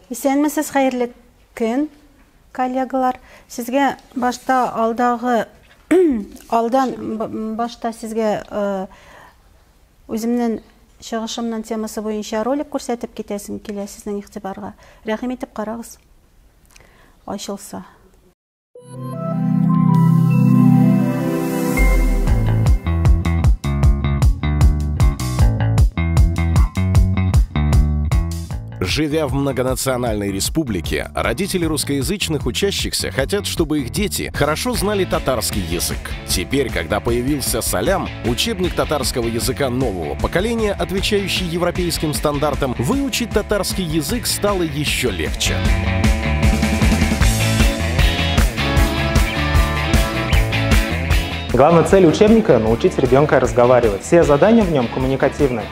Исәнмесез, хәерле көн, коллегалар. Сезгә башта алдагы алдан башта сезгә үземнең чыгышымның темасы буенча ролик күрсәтеп китәсем килә сезнең игътибарга. Рәхим итеп карагыз. Ачылса. Живя в многонациональной республике, родители русскоязычных учащихся хотят, чтобы их дети хорошо знали татарский язык. Теперь, когда появился Салям, учебник татарского языка нового поколения, отвечающий европейским стандартам, выучить татарский язык стало еще легче. Главная цель учебника – научить ребенка разговаривать. Все задания в нем коммуникативны.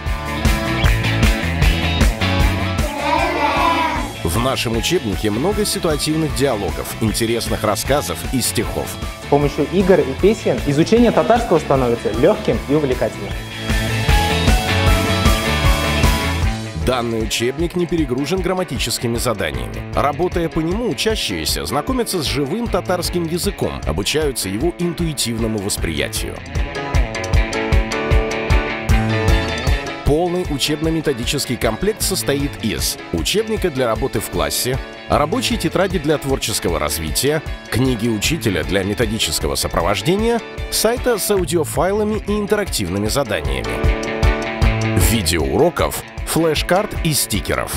В нашем учебнике много ситуативных диалогов, интересных рассказов и стихов. С помощью игр и песен изучение татарского становится легким и увлекательным. Данный учебник не перегружен грамматическими заданиями. Работая по нему, учащиеся знакомятся с живым татарским языком, обучаются его интуитивному восприятию. Полный учебно-методический комплект состоит из учебника для работы в классе, рабочей тетради для творческого развития, книги учителя для методического сопровождения, сайта с аудиофайлами и интерактивными заданиями, видеоуроков, флеш-карт и стикеров.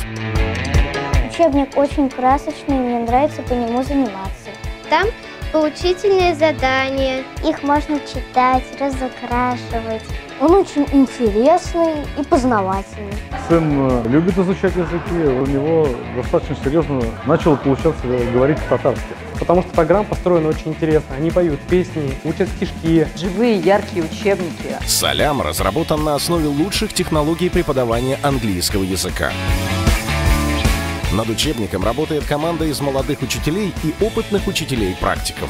Учебник очень красочный, мне нравится по нему заниматься. Там поучительные задания. Их можно читать, разукрашивать. Он очень интересный и познавательный. Сын любит изучать языки, у него достаточно серьезно начало получаться говорить по-татарски. Потому что программа построена очень интересно. Они поют песни, учат стишки. Живые, яркие учебники. Салям разработан на основе лучших технологий преподавания английского языка. Над учебником работает команда из молодых учителей и опытных учителей-практиков.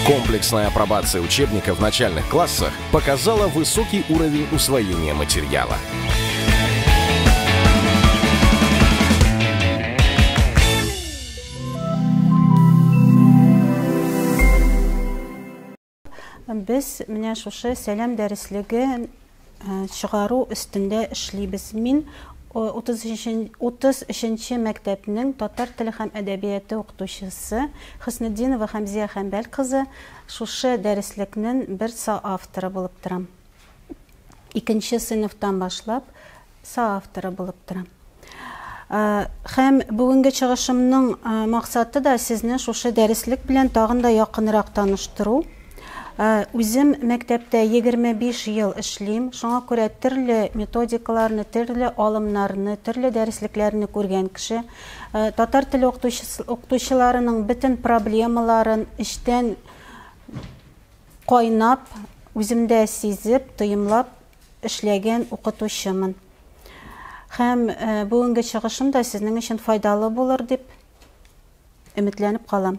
Комплексная апробация учебника в начальных классах показала высокий уровень усвоения материала. Без менә шушы Сәлам дәреслеген чыгару өстендә эшлибез. Мин 33 мәктәпнең татар теле һәм әдәбияты укытучысы Хөснетдинова Хәмзия Хәмбәл кызы шушы дәреслекнең бер соавторы булып торам. Икенче сыйныфтан башлап соавторы булып торам. Һәм бүгенге чыгышымның максаты да сезне шушы дәреслек белән тагын да якынрак таныштыру. Үзем мәктәптә 25 ел эшлим, шуңа күрә төрле методикаларны, төрле алымнарны, төрле дәреслекләрне күргән кеше. Татар теле укытучыларының бөтен проблемаларын эчтән кайнап, үземдә сизеп, тоемлап эшләгән укытучымын. Һәм бүгенге чыгышым да сезнең өчен файдалы булыр дип өметләнеп калам.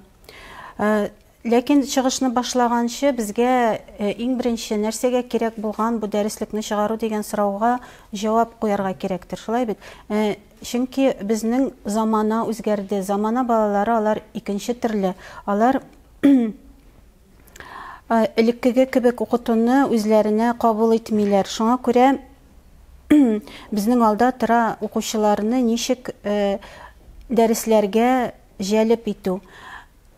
Ләкин чыгышны башлаганчы безгә иң беренче нәрсәгә кирәк булган бу дәреслекне чыгару дигән сорауга җавап куярга кирәктер. Шулай бит? Чөнки безнең замана үзгәрде. Замана балалары алар икенче төрле. Алар элеккеге кебек укытуны үзләренә кабул итмиләр. Шуңа күрә безнең алда тора укучыларны ничек дәресләргә җәлеп итү.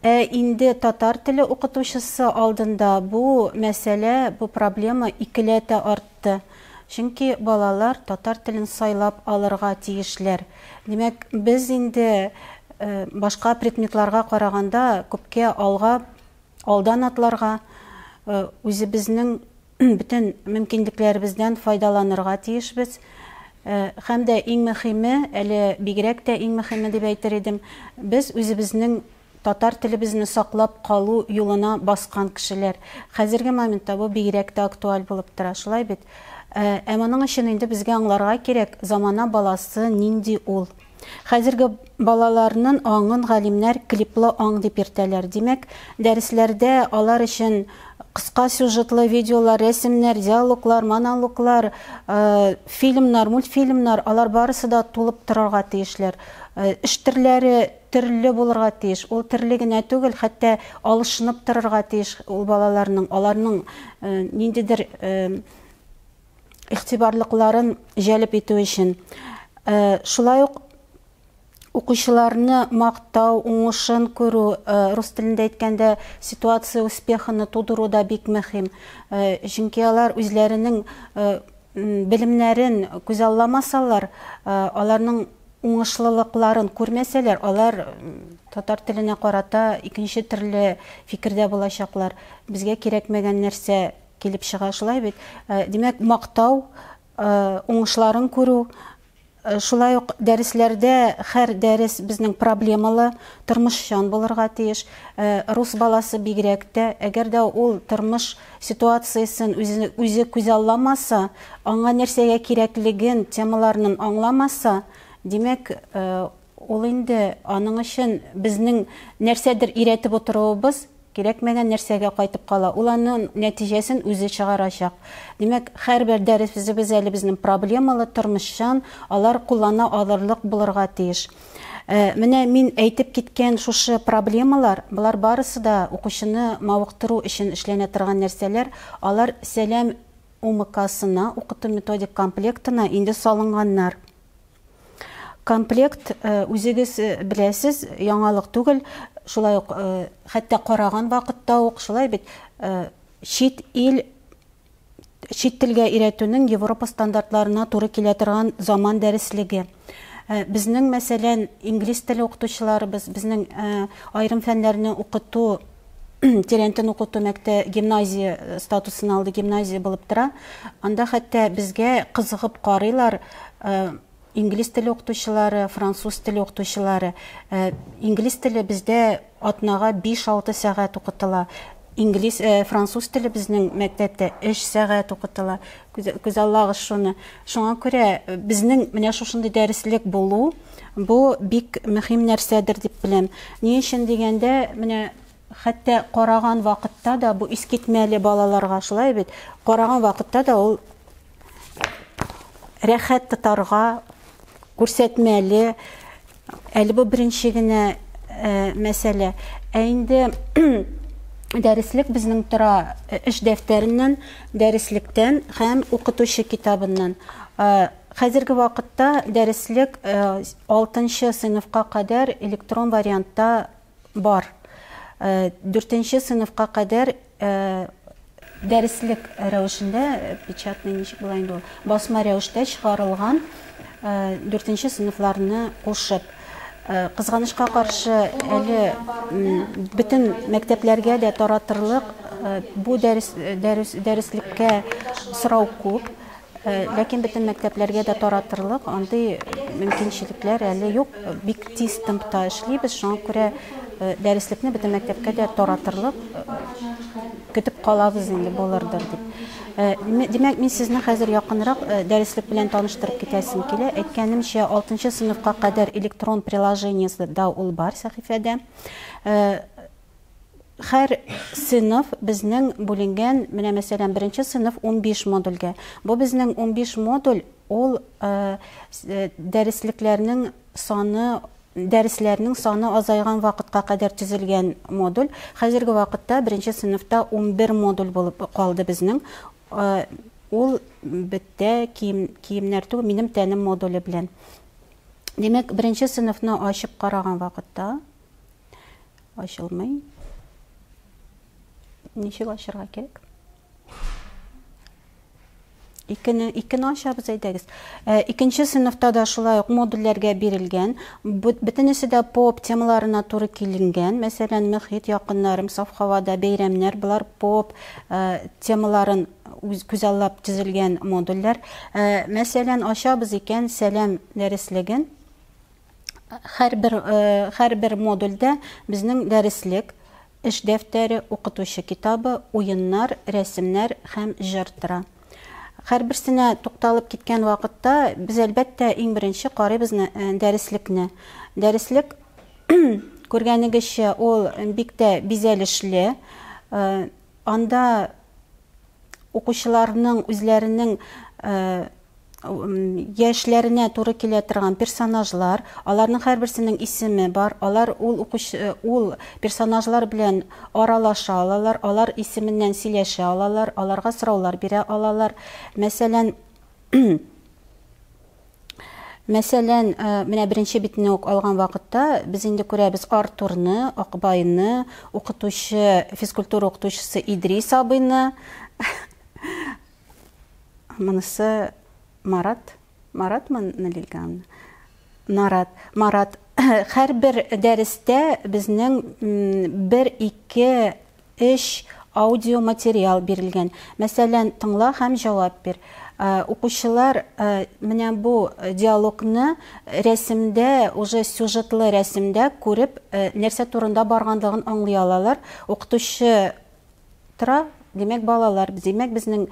Инде татар теле укытучысы алдында бу мәсьәлә, бу проблема икеләтә артты. Чөнки балалар татар телен сайлап алырга тиешләр. Димәк, без инде башка предметларга караганда күпкә алга, алдан атларга, үзебезнең бөтен мөмкинлекләребездән файдаланырга тиешбез. Һәм дә иң мөһиме, әле бигрәк тә иң мөһиме дип әйтер идем, без үзебезнең татар телебезне саклап калу юлына баскан кешеләр. Хәзерге моментта бу бигрәк тә актуаль булып тора, шулай бит? Ә моның өчен инде безгә аңларга кирәк, замана баласы нинди ул. Хәзерге балаларның аңын галимнәр клиплы аң дип йөртәләр. Димәк, дәресләрдә алар өчен Кыска сюжетлы видеолар, рәсемнәр, диалоглар, монологлар, фильмнар, мультфильмнар, алар барысы да тулып торырга тиешләр. Эш төрләре төрле булырга тиеш. Ул төрле генә түгел, хәтта алышынып торырга тиеш ул балаларның, аларның ниндидер игътибарлыкларын җәлеп итү өчен. Шулай ук укучыларны мактау, уңышын күрү, рус телендә әйткәндә, ситуация успеханы тудыру да бик мөһим. Чөнки алар үзләренең белемнәрен күзалламасалар, аларның уңышлылыкларын күрмәсәләр, алар татар теленә карата икенче төрле фикердә булачаклар. Безгә кирәкмәгән нәрсә килеп чыга, шулай бит? Димәк, мактау, уңышларын күрү, шулай ук дәресләрдә һәр дәрес безнең проблемалы, тормышчан булырга тиеш. Рус баласы бигрәк тә, әгәр дә ул тормыш ситуациясен үзе күзалламаса, аңа нәрсәгә кирәклеген, темаларның аңламаса, димәк, ул инде аның өчен безнең нәрсәдер өйрәтеп утыруыбыз кирәкмәгән нәрсәгә кайтып кала. Ул аның нәтиҗәсен үзе чыгарачак. Димәк, һәрбер дәресебез әле безнең проблемалы, тормышчан, алар куллана алырлык булырга тиеш. Менә мин әйтеп киткән шушы проблемалар, болар барысы да укучыны мавыктыру өчен эшләнә торган нәрсәләр, алар Сәлам УМКсына, укыту методик комплектына инде салынганнар. Комплект, үзегез беләсез, яңалык түгел, шулай ук, хәтта караган вакытта ук, шулай бит, чит ил, чит телгә өйрәтүнең Европа стандартларына туры килә торган заман дәреслеге. Безнең, мәсәлән, инглиз теле укытучыларыбыз, безнең аерым фәннәрне укыту, тирәнтен укыту мәктәп гимназия статусын алды, гимназия булып тора. Анда хәтта безгә кызыгып карыйлар, инглиз теле укытучылары, француз теле укытучылары. Инглиз теле бездә атнага 5-6 сәгать укытыла. Инглиз, француз теле безнең мәктәптә 3 сәгать укытыла. Күзаллагыз шуны. Шуңа күрә безнең менә шушындый дәреслек булу, бу бик мөһим нәрсәдер дип беләм. Ни өчен дигәндә, менә хәтта караган вакытта да бу искитмәле балаларга, шулай бит, караган вакытта да ул рәхәт тотарга, күрсәтмәле. Әле бу беренче генә мәсьәлә. Ә инде дәреслек безнең тора эш дәфтәреннән, дәреслектән һәм укытучы китабыннан. Хәзерге вакытта дәреслек 6 сыйныфка кадәр электрон вариантта бар. 4 сыйныфка кадәр дәреслек рәвешендә, печатный ничек була инде ул, басма рәвештә чыгарылган 4 сыйныфларны кушып. Кызганычка каршы, әле бөтен мәктәпләргә дә таратырлык бу дәреслеккә сорау күп, ләкин бөтен мәктәпләргә дә таратырлык андый мөмкинчелекләр әле юк. Бик тиз темпта эшлибез, шуңа күрә дәреслекне бөтен мәктәпкә дә таратырлык көтеп калабыз инде булырдыр дип. Димәк, мин сезне хәзер якынрак дәреслек белән таныштырып китәсем килә. Әйткәнемчә, 6 сыйныфка кадәр электрон приложениесе да ул бар сәхифәдә. Һәр сыйныф безнең бүленгән, менә мәсәлән, беренче сыйныф 15 модульгә. Бу безнең 15 модуль, ул дәреслекләрнең саны, дәресләрнең саны азайган вакытка кадәр төзелгән модуль. Хәзерге вакытта беренче сыйныфта 11 модуль булып калды безнең. Ул бетте киемнәр түгел, минем тәнем модуле белән. Димәк, беренче сыйныфны ачып караган вакытта ачылмый. Ничек ачырга кирәк? Икене ачабыз, әйдәгез. Икенче сыйныфта да шулай ук модульләргә бирелгән. Бөтенесе дә поп темаларына туры киленгән. Мәсәлән, мөхит, якыннарым, саф һавада, бәйрәмнәр, болар поп темаларын күзаллап төзелгән модульләр. Мәсәлән, ачабыз икән Сәлам дәреслеген. Һәрбер модульдә безнең дәреслек, эш дәфтәре, укытучы китабы, уеннар, рәсемнәр һәм җыр тора. Һәрберсенә тукталып киткән вакытта без әлбәттә иң беренче карыйбыз дәреслекне. Дәреслек күргәнегезчә ул бик тә бизәлешле. Анда укучыларның үзләренең яшьләренә туры килә торган персонажлар, аларның һәрберсенең исеме бар, алар ул укучы ул персонажлар белән аралаша алалар, алар исеменнән сөйләшә алалар, аларга сораулар бирә алалар. Мәсәлән, Мәсәлән, менә беренче битне үк алган вакытта без инде күрәбез Артурны, Акбайны, укытучы, физкультура укытучысы Идрис абыйны. Монысы Марат. Маратмы Налилган? Нарат. Марат. Һәрбер дәрестә безнең бер, ике, өч аудиоматериал бирелгән. Мәсәлән, тыңла һәм җавап бир. Укучылар менә бу диалогны рәсемдә, уже сюжетлы рәсемдә күреп, нәрсә турында барганлыгын аңлый алалар. Укытучы тора, димәк, балалар, димәк, безнең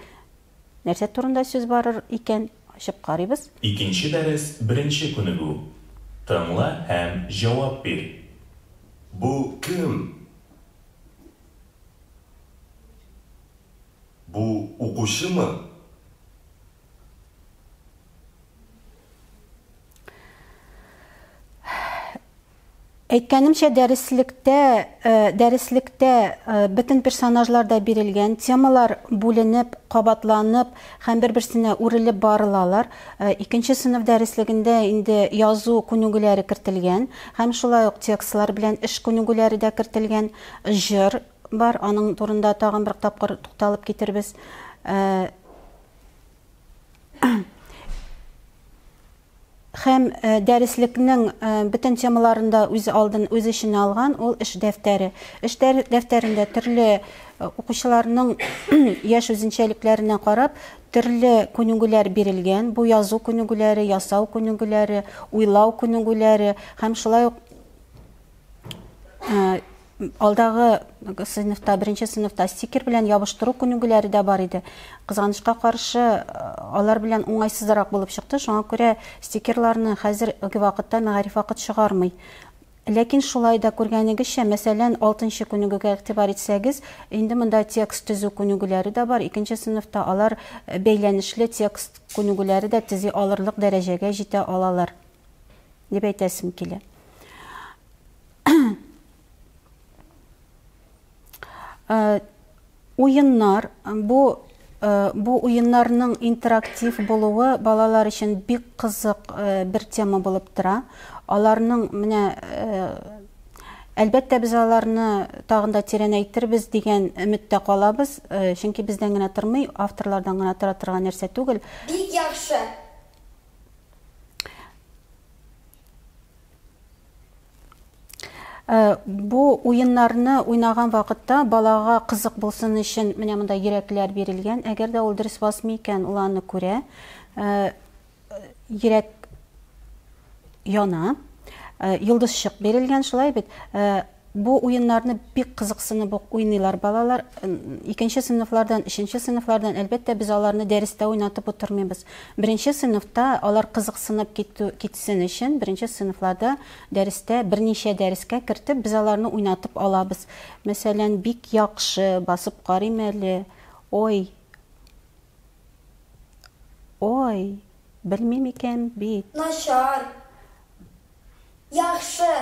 нәрсә турында сүз барыр икән, ачып карыйбыз. Икенче дәрес, беренче күнегү. Тыңла һәм җавап бир. Бу кем? Бу укучымы? Әйткәнемчә, дәреслектә, дәреслектә бөтен персонажлар да бирелгән, темалар бүленеп, кабатланып һәм бер-берсенә үрелеп барылалар. Икенче сыйныф дәреслегендә инде язу күнегүләре кертелгән һәм шулай ук текстлар белән эш күнегүләре дә кертелгән. Җыр бар, аның турында тагын бер тапкыр тукталып китербез. Һәм дәреслекнең бөтен темаларын да үз алдын үз эченә алган ул эш дәфтәре. Эш дәфтәрендә төрле укучыларның яшь үзенчәлекләренә карап, төрле күнегүләр бирелгән. Бу язу күнегүләре, ясау күнегүләре, уйлау күнегүләре һәм шулай ук алдагы сыйныфта, беренче сыйныфта стикер белән ябыштыру күнегүләре дә бар иде. Кызганычка каршы, алар белән уңайсызрак булып чыкты. Шуңа күрә стикерларны хәзерге вакытта мәгариф вакыт чыгармый. Ләкин шулай да күргәнегезчә, мәсәлән, 6нчы күнегүгә игътибар итсәгез, инде монда текст төзү күнегүләре дә бар. Икенче сыйныфта алар бәйләнешле текст күнегүләре дә төзи алырлык дәрәҗәгә җитә алалар, дип әйтәсем килә. Уеннар, бу бу уеннарның интерактив булуы балалар өчен бик кызык бер тема булып тора. Аларның менә әлбәттә без аларны тагын да тирәнәйтербез дигән өметтә калабыз, чөнки бездән генә тормый, авторлардан гына тора торган нәрсә түгел. Бик яхшы. Бу уеннарны уйнаган вакытта балага кызык булсын өчен менә монда йөрәкләр бирелгән. Әгәр дә ул дөрес басмый икән, ул аны күрә. Йөрәк яна. Йолдызчык бирелгән, шулай бит. Бу уеннарны бик кызыксынып ук уйныйлар балалар. Икенче сыйныфлардан, өченче сыйныфлардан, әлбәттә, без аларны дәрестә уйнатып утырмыйбыз. Беренче сыйныфта алар кызыксынып китү, китсен өчен, беренче сыйныфларда дәрестә берничә дәрескә кертеп, без аларны уйнатып алабыз. Мәсәлән, бик яхшы, басып карыйм әле. Ой. Ой, белмим икән бит. Начар. Яхшы.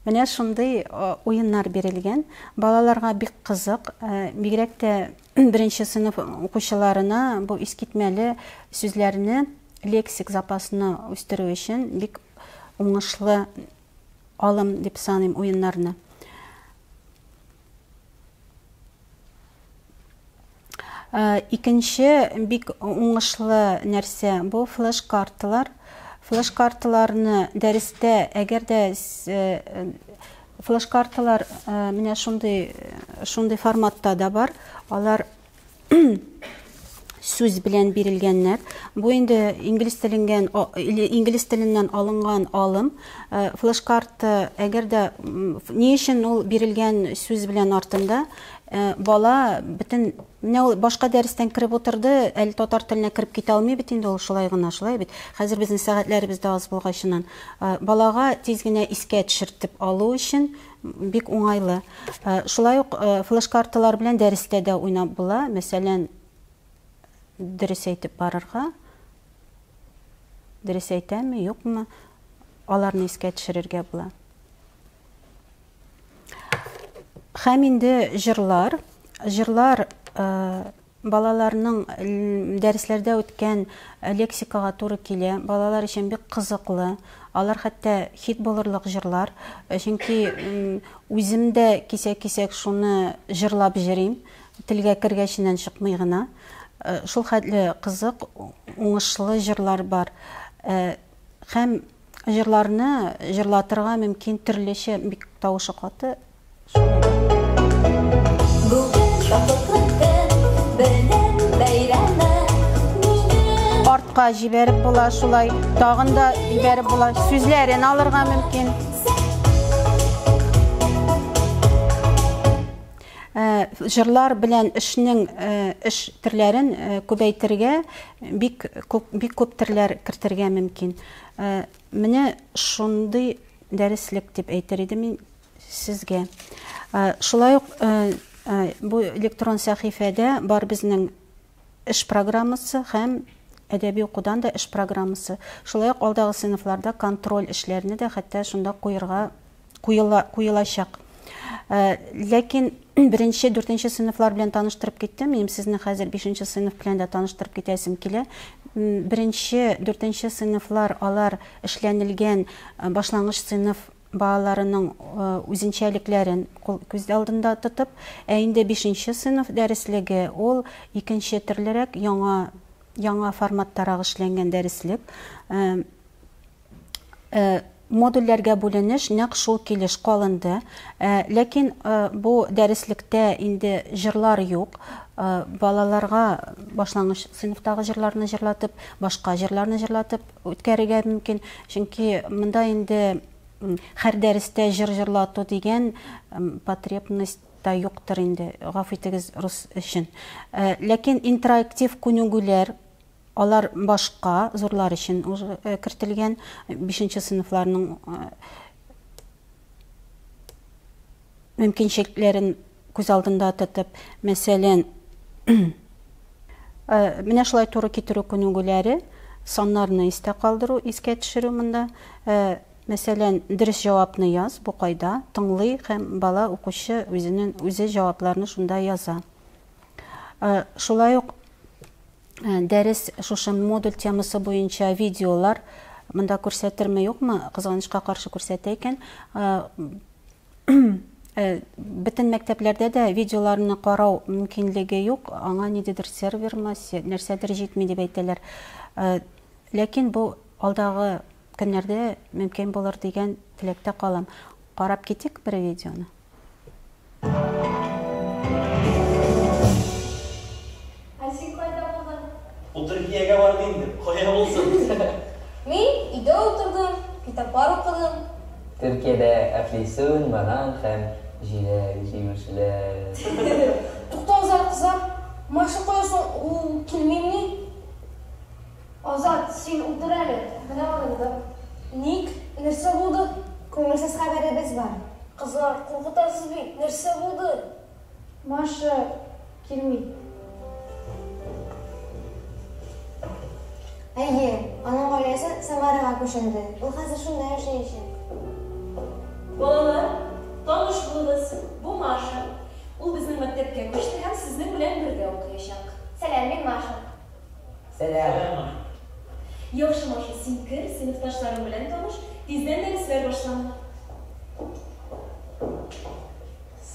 Менә шундый уеннар бирелгән. Балаларга бик кызык, бигрәк тә беренче сыйныф укучыларына бу искитмәле сүзләрне, лексик запасны үстерү өчен бик уңышлы алым дип саныйм уеннарны. Икенче бик уңышлы нәрсә бу флеш-карталар. Флеш-карталарны дәрестә, әгәр дә флеш-карталар менә шундый шундый форматта да бар. Алар сүз белән бирелгәннәр. Бу инде инглиз теленнән инглиз теленнән алынган алым. Флеш-карта, әгәр дә ни өчен ул бирелгән сүз белән артында, бала бөтен менә ул башка дәрестән кереп утырды, әле татар теленә кереп китә алмый бит инде ул шулай гына, шулай бит. Хәзер безнең сәгатьләребез дә аз булгачыннан. Балага тиз генә искә төшертеп алу өчен Бик уңайлы. Шулай ук флеш-карталар белән дәрестә дә уйнап була. Мәсәлән, дөрес әйтеп барырга. Дөрес әйтәме, юкмы? Аларны искә төшерергә була. Һәм инде җырлар. Җырлар балаларның дәресләрдә үткән лексикага туры килә. Балалар өчен бик кызыклы. Алар хәтта хит булырлык җырлар. Чөнки үзем дә кисәк-кисәк шуны җырлап җөрим. Телгә кергәченнән чыкмый гына. Шул хәтле кызык, уңышлы җырлар бар. Һәм җырларны җырлатырга мөмкин төрлечә, бик тавышы каты. Артка җибәреп була шулай, тагын да җибәреп була, сүзләрен алырга мөмкин. Җырлар белән эшнең эш төрләрен күбәйтергә, бик күп, бик күп төрләр кертергә мөмкин. Менә шундый дәреслек дип әйтер идем мин сезгә. Шулай ук бу электрон сәхифәдә бар безнең эш программасы һәм әдәби укудан да эш программасы. Шулай ук алдагы сыйныфларда контроль эшләрне дә хәтта шунда куерга куела, куелачак. Ләкин беренче, дүртенче сыйныфлар белән таныштырып киттем. Минем сезне хәзер бишенче сыйныф белән дә таныштырып китәсем килә. Беренче, дүртенче сыйныфлар алар эшләнелгән башлангыч сыйныф балаларының үзенчәлекләрен күз алдында тотып, ә инде бишенче сыйныф дәреслеге ул икенче төрлерәк, яңа яңа форматтарак эшләнгән дәреслек. Модульләргә бүленеш нәкъ шул килеш калынды. Ләкин бу дәреслектә инде җырлар юк. Балаларга башлангыч сыйныфтагы җырларны җырлатып, башка җырларны җырлатып үткәрергә мөмкин. Чөнки монда инде һәр дәрестә җыр җырлату дигән потребность та юктыр инде, гафу итегез рус өчен. Ләкин интерактив күнегүләр алар башка зурлар өчен уже кертелгән, бишенче сыйныфларның мөмкинчелекләрен күз алдында тотып, мәсәлән, менә шулай туры китерү күнегүләре, саннарны истә калдыру, искә төшерү монда. Мәсәлән, дөрес җавапны яз, бу кайда, тыңлый һәм бала укучы үзенең үзе җавапларны шунда яза. Шулай ук дәрес шушы модуль темасы буенча видеолар монда күрсәтерме, юкмы, кызганычка каршы күрсәтә икән. Бөтен мәктәпләрдә дә видеоларны карау мөмкинлеге юк, аңа ниндидер сервермы, нәрсәдер җитми дип әйтәләр. Ләкин бу алдагы көннәрдә мөмкин булыр дигән теләктә калам. Карап китик бер видеоны. Ә син кайда булдың? Ул Төркиягә барды инде, кая булсын? Мин өйдә утырдым, китаплар укыдым. Төркиядә әфлисун, банан һәм җиләк-җимешләр. Туктагыз әле, кызлар. Маша кая соң, ул килмимени? Азат, син утыр әле, менә урындык. Ник, нәрсә булды? Күңелсез хәбәребез бар. Кызлар, куркытасыз бит, нәрсә булды? Маша килми. Әйе, аның гаиләсе Самарага күченде. Ул хәзер шунда яшәячәк. Балалар, таныш булыгыз, бу Маша. Ул безнең мәктәпкә күчте һәм сезнең белән бергә укыячак. Сәлам, мин Маша. Сәлам. Яхшы, Маша, син кер, сыйныфташларың белән таныш, тиздән дәресләр башлана.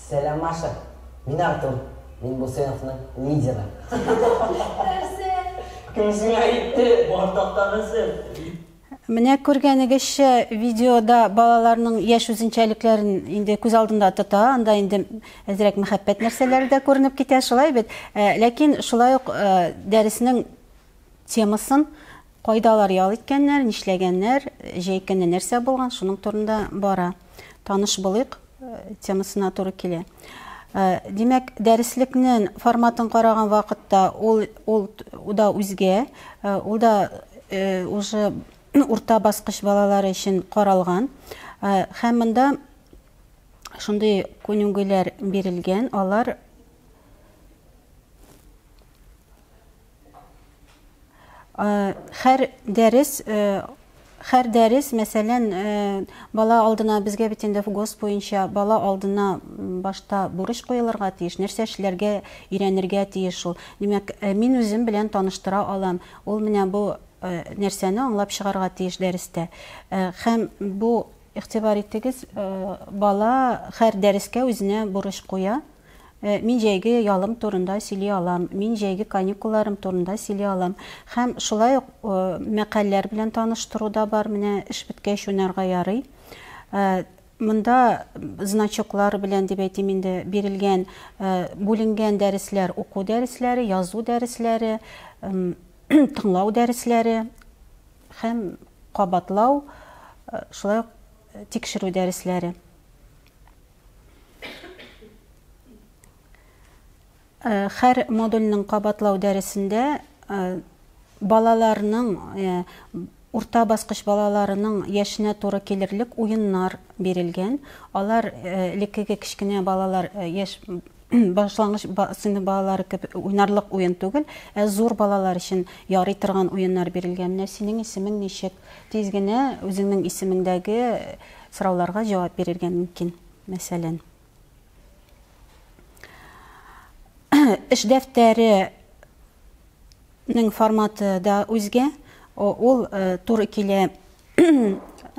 Сәлам, Маша. Мин Артур. Мин бу сыйныфның лидеры. Нәрсә? Кем сиңа әйтте? Бар тактаны сез. Менә күргәнегезчә, видеода балаларның яшь үзенчәлекләрен инде күз алдында тота. Анда инде әзрәк мәхәббәт нәрсәләре дә күренеп китә, шулай бит. Ләкин шулай ук дәреснең темасын, кайда алар ял иткәннәр, нишләгәннәр, җәй көне нәрсә булган, шуның турында бара. Таныш булыйк темасына туры килә. Димәк, дәреслекнең форматын караган вакытта ул ул да үзгә, ул да уже урта баскыч балалары өчен каралган. Һәм монда шундый күнегүләр бирелгән, алар һәр дәрес, һәр дәрес, мәсәлән, бала алдына, безгә бит инде ФГОС буенча бала алдына башта бурыч куелырга тиеш, нәрсә эшләргә өйрәнергә тиеш ул. Димәк, мин үзем белән таныштыра алам. Ул менә бу нәрсәне аңлап чыгарга тиеш дәрестә. Һәм бу, игътибар итегез, бала һәр дәрескә үзенә бурыч куя. Мин җәйге ялым турында сөйли алам, мин җәйге каникулларым турында сөйли алам. Һәм шулай ук мәкальләр белән таныштыру да бар, менә эш беткәч уйнарга ярый. Монда значоклар белән дип әйтим инде бирелгән, бүленгән дәресләр, уку дәресләре, язу дәресләре, тыңлау дәресләре һәм кабатлау, шулай ук тикшерү дәресләре. Һәр модульнең кабатлау дәресендә балаларның, урта баскыч балаларының яшенә туры килерлек уеннар бирелгән. Алар элеккеге кечкенә балалар, яшь башлангыч сыйныф балалары кебек уйнарлык уен түгел, ә зур балалар өчен ярый торган уеннар бирелгән. Менә синең исемең ничек? Тиз генә үзеңнең исемеңдәге сорауларга җавап бирергә мөмкин, мәсәлән. Эш дәфтәренең форматы да үзгә, ул туры килә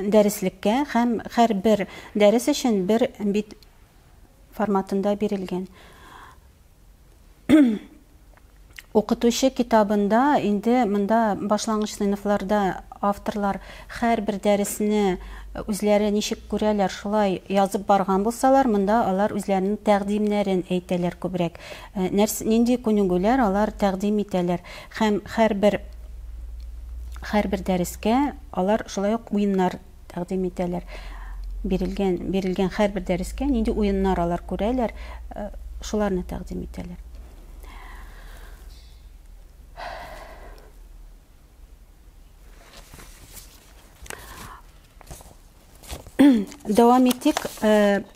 дәреслеккә һәм һәрбер дәрес өчен бер бит форматында бирелгән. Укытучы китабында инде монда башлангыч сыйныфларда авторлар һәрбер дәресне үзләре ничек күрәләр, шулай язып барган булсалар, монда алар үзләренең тәкъдимнәрен әйтәләр күбрәк. Нинди күнегүләр алар тәкъдим итәләр һәм һәрбер дәрескә алар шулай ук уеннар тәкъдим итәләр. Бирелгән һәрбер дәрескә нинди уеннар алар күрәләр, шуларны тәкъдим итәләр. Дәвам итик.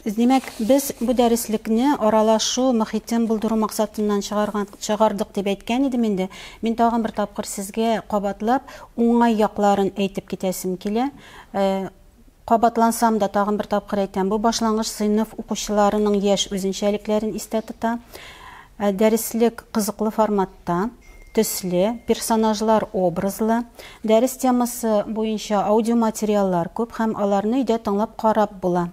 Димәк, без бу дәреслекне аралашу мөхитен булдыру максатыннан чыгардык дип әйткән идем инде. Мин тагын бер тапкыр сезгә кабатлап уңай якларын әйтеп китәсем килә. Кабатлансам да тагын бер тапкыр әйтәм. Бу башлангыч сыйныф укучыларының яшь үзенчәлекләрен истә тота. Дәреслек кызыклы форматта, төсле, персонажлар образлы. Дәрес темасы буенча аудиоматериаллар күп һәм аларны өйдә тыңлап карап була.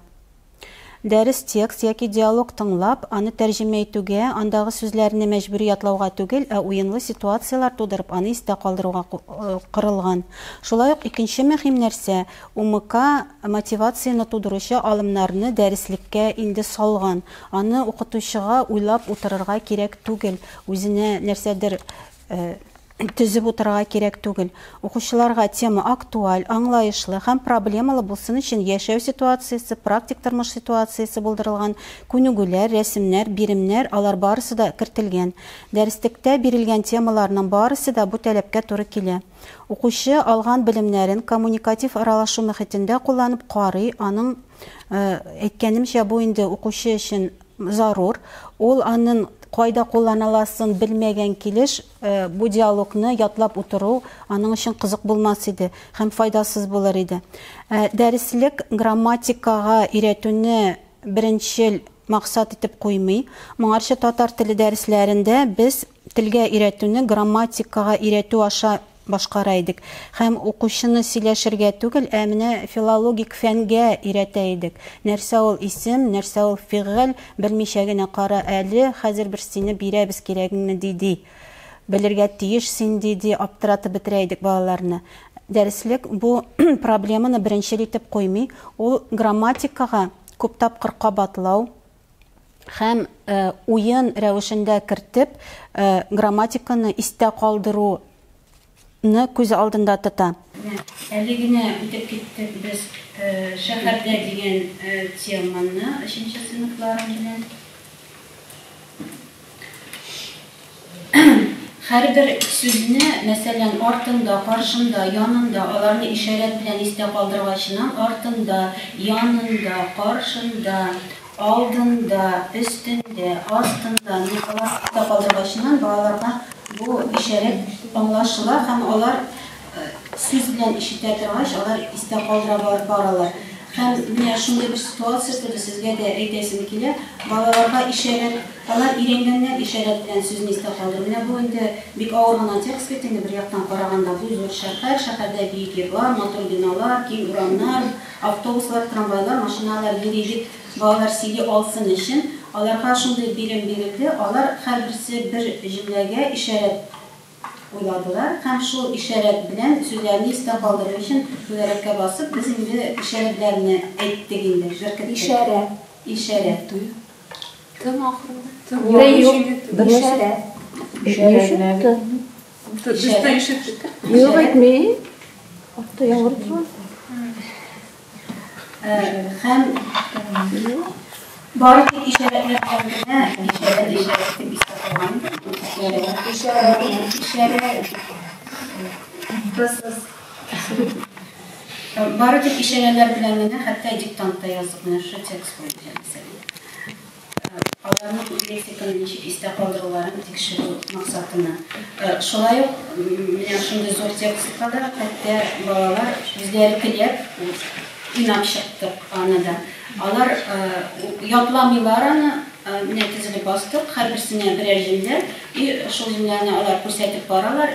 Дәрес текст яки диалог тыңлап, аны тәрҗемә итүгә, андагы сүзләрне мәҗбүри ятлауга түгел, ә уенлы ситуацияләр тудырып, аны истә калдыруга корылган. Шулай ук икенче мөһим нәрсә, УМК мотивацияне тудыручы алымнарны дәреслеккә инде салган. Аны укытучыга уйлап утырырга кирәк түгел, үзенә нәрсәдер төзеп утырырга кирәк түгел. Укучыларга тема актуаль, аңлаешлы һәм проблемалы булсын өчен яшәү ситуациясе, практик тормыш ситуациясе булдырылган, күнегүләр, рәсемнәр, биремнәр, алар барысы да кертелгән. Дәреслектә бирелгән темаларның барысы да бу таләпкә туры килә. Укучы алган белемнәрен коммуникатив аралашу мөхитендә кулланып карый, аның әйткәнемчә, бу инде укучы өчен зарур. Ул аның кайда кулланыласын белмәгән килеш бу диалогны ятлап утыру аның өчен кызык булмас иде һәм файдасыз булыр иде. Дәреслек грамматикага өйрәтүне беренчел максат итеп куймый. Моңарчы татар теле дәресләрендә без телгә өйрәтүне грамматикага өйрәтү аша башкара идек. Һәм укучыны сөйләшергә түгел, ә менә филологик фәнгә өйрәтә идек. Нәрсә ул исем, нәрсә ул фигыль, белмичә генә кара әле, хәзер бер сине бирәбез кирәгеңне диди. Белергә тиеш син диди, аптыратып бетерә идек балаларны. Дәреслек бу проблеманы беренчел итеп куймый. Ул грамматикага күп тапкыр кабатлау һәм уен рәвешендә кертеп, грамматиканы истә калдыру күз алдында тота. Әле генә үтеп киттек без шәһәрдә дигән теманы өченче сыйныфлар белән. Һәрбер сүзне, мәсәлән, артында, каршында, янында, аларны ишарәт белән истә калдыргачынан артында, янында, каршында, Алдында, өстендә, астында, менә алар истә калдыргачыннан балаларга бу ишарәт аңлашыла һәм алар сүз белән ишетә торгач, алар истә калдыра баралар. Һәм менә шундый бер ситуация туды, сезгә дә әйтәсем килә, балаларга ишарәт, алар өйрәнгәннәр ишарәт белән сүзне истә калдыру. Менә бу инде бик авыр гына текст бит инде, бер яктан караганда, бу зур шәһәр, шәһәрдә биек йортлар, матур биналар, киң урамнар, автобуслар, трамвайлар, машиналар йөри дип балалар сөйли алсын өчен, аларга шундый бирем бирелде, алар һәрберсе бер җөмләгә ишарәт уйладылар һәм шул ишарәт белән сүзләрне истә калдыру өчен түгәрәккә басып, без инде ишарәтләрне әйттек инде, беркеттек. Ишарә. Ишарә. Тым ахырында. Тым. Ишарә. Ишарә. Без дә ишеттек. Юк әйтми. Атта яңгыр тора. Һәм бары тик ишарәтләр белән генә ишарә ишарә дип истә калган. Ишарә. Ишарә. Бары тик ишарәләр белән генә хәтта диктант та яздык менә шушы текст буенча, мәсәлән. Аларның лексиканы ничек истә калдыруларын тикшерү максатына. Шулай ук менә шундый зур текстка да хәтта балалар үзләре теләп уйнап чыктык аны да. Алар ятламыйлар аны, менә тезелеп бастык, һәрберсенә берәр җөмлә, и шул җөмләне алар күрсәтеп баралар,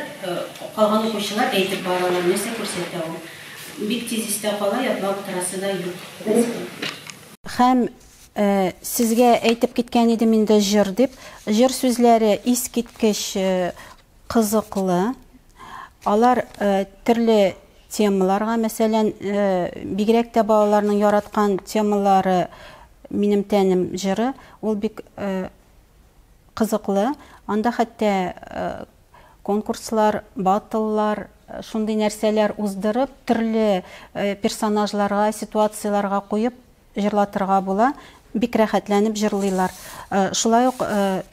калган укучылар әйтеп баралар, нәрсә күрсәтә ул. Бик тиз истә кала, ятлап утырасы да юк. Һәм сезгә әйтеп киткән идем инде җыр дип. Җыр сүзләре искиткеч кызыклы. Алар төрле темаларга, мәсәлән, бигрәк тә балаларның яраткан темалары Минем тәнем җыры, ул бик кызыклы. Анда хәтта конкурслар, баттллар, шундый нәрсәләр уздырып, төрле персонажларга, ситуацияләргә куеп җырлатырга була. Бик рәхәтләнеп җырлыйлар. Шулай ук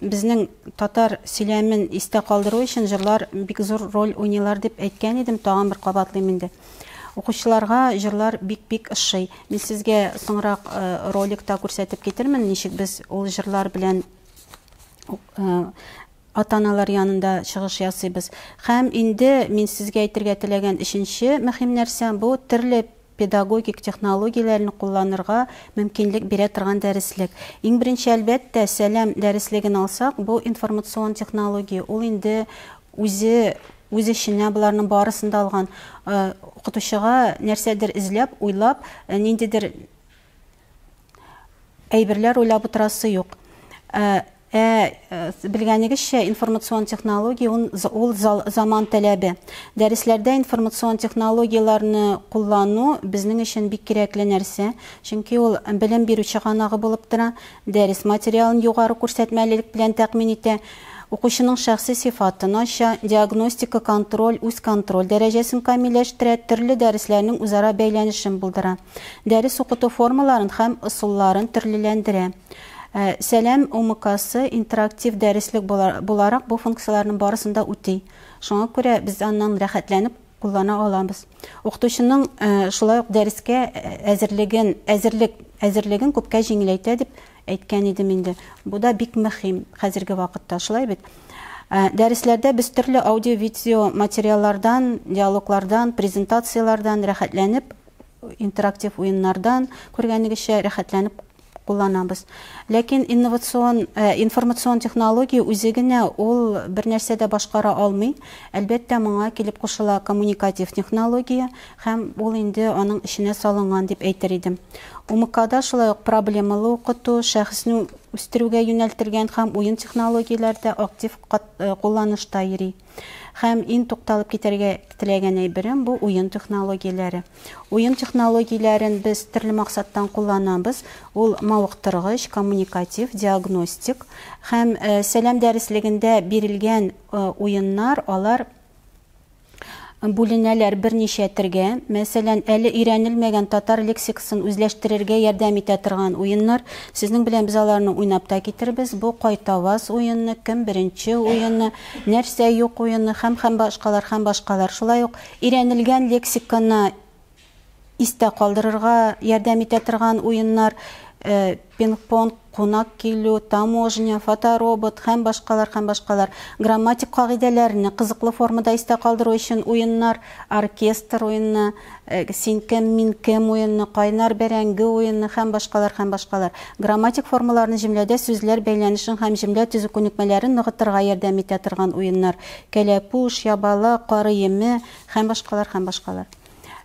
безнең татар сөйләмен истә калдыру өчен җырлар бик зур роль уйныйлар дип әйткән идем, тагын бер кабатлыйм инде. Укучыларга җырлар бик-бик ошый. Мин сезгә соңрак роликта күрсәтеп китермен, ничек без ул җырлар белән ата-аналар янында чыгыш ясыйбыз. Һәм инде мин сезгә әйтергә теләгән өченче мөһим нәрсә, бу төрле педагогик технологияләрне кулланырга мөмкинлек бирә торган дәреслек. Иң беренче, әлбәттә, Сәлам дәреслеген алсак, бу информацион технология, ул инде үзе үз эченә боларның барысын да алган. Укытучыга нәрсәдер эзләп, уйлап, ниндидер әйберләр уйлап утырасы юк. Ә белгәнегезчә, информацион технология ул заман таләбе. Дәресләрдә информацион технологияләрне куллану безнең өчен бик кирәкле нәрсә, чөнки ул белем бирү чыганагы булып тора, дәрес материалын югары күрсәтмәлелек белән тәэмин итә, укучының шәхси сыйфатын ача, диагностика, контроль, үз контроль дәрәҗәсен камилләштерә, төрле дәресләрнең үзара бәйләнешен булдыра. Дәрес укыту формаларын һәм ысулларын төрлеләндерә. Сәлам УМКсы интерактив дәреслек буларак бу функцияләрнең барысын да үти. Шуңа күрә без аннан рәхәтләнеп куллана алабыз. Укытучының шулай ук дәрескә әзерлеген, әзерлек, әзерлеген күпкә җиңеләйтә дип әйткән идем инде. Бу да бик мөһим хәзерге вакытта, шулай бит? Дәресләрдә без төрле аудио-видео материаллардан, диалоглардан, презентацияләрдән рәхәтләнеп, интерактив уеннардан күргәнегезчә рәхәтләнеп кулланабыз. Ләкин инновацион, информацион технология үзе генә ул бер нәрсә дә башкара алмый. Әлбәттә, моңа килеп кушыла коммуникатив технология һәм ул инде аның эченә салынган дип әйтер идем. УМКда шулай ук проблемалы укыту, шәхесне үстерүгә юнәлтелгән һәм уен технологияләре дә актив кулланышта йөри. Һәм иң тукталып китәргә теләгән әйберем бу уен технологияләре. Уен технологияләрен без төрле максаттан кулланабыз. Ул мавыктыргыч, коммуникатив, диагностик һәм Сәлам дәреслегендә бирелгән уеннар, алар бүленәләр берничә төргә. Мәсәлән, әле өйрәнелмәгән татар лексикасын үзләштерергә ярдәм итә торган уеннар. Сезнең белән без аларны уйнап та китербез. Бу кайтаваз уены, кем беренче уены, нәрсә юк уены һәм һәм башкалар, һәм башкалар. Шулай ук өйрәнелгән лексиканы истә калдырырга ярдәм итә торган уеннар, Пинг-понг, кунак килү, таможня, фоторобот һәм башкалар, һәм башкалар. Грамматик кагыйдәләрне кызыклы формада истә калдыру өчен уеннар, оркестр уены, син кем, мин кем уены, кайнар бәрәңге уены һәм башкалар, һәм башкалар. Грамматик формаларны җөмләдә сүзләр бәйләнешен һәм җөмлә төзү күнекмәләрен ныгытырга ярдәм итә торган уеннар, кәләпүш, ябалак, кар өеме һәм башкалар, һәм башкалар.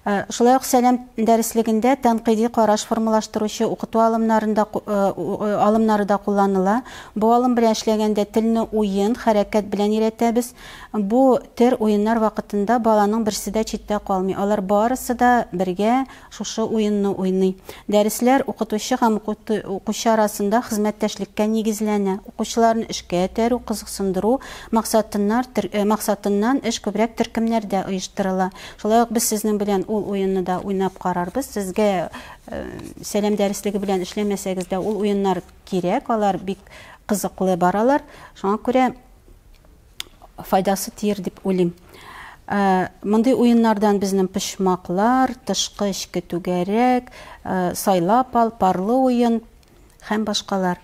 Шулай ук Сәлам дәреслегендә тәнкыйди караш формалаштыручы укыту алымнарында алымнары да кулланыла. Бу алым белән эшләгәндә телне уен, хәрәкәт белән өйрәтәбез. Бу төр уеннар вакытында баланың берсе дә читтә калмый. Алар барысы да бергә шушы уенны уйный. Дәресләр укытучы һәм укучы арасында хезмәттәшлеккә нигезләнә. Укучыларны эшкә этәрү, кызыксындыру максатыннар максатыннан эш күбрәк төркемнәрдә оештырыла. Шулай ук без сезнең белән ул уенны да уйнап карарбыз. Сезгә Сәлам дәреслеге белән эшләмәсәгез дә ул уеннар кирәк, алар бик кызыклы баралар. Шуңа күрә файдасы тиер дип уйлыйм. Мондый уеннардан безнең почмаклар, тышкы эчке түгәрәк, сайлап ал, парлы уен һәм башкалар.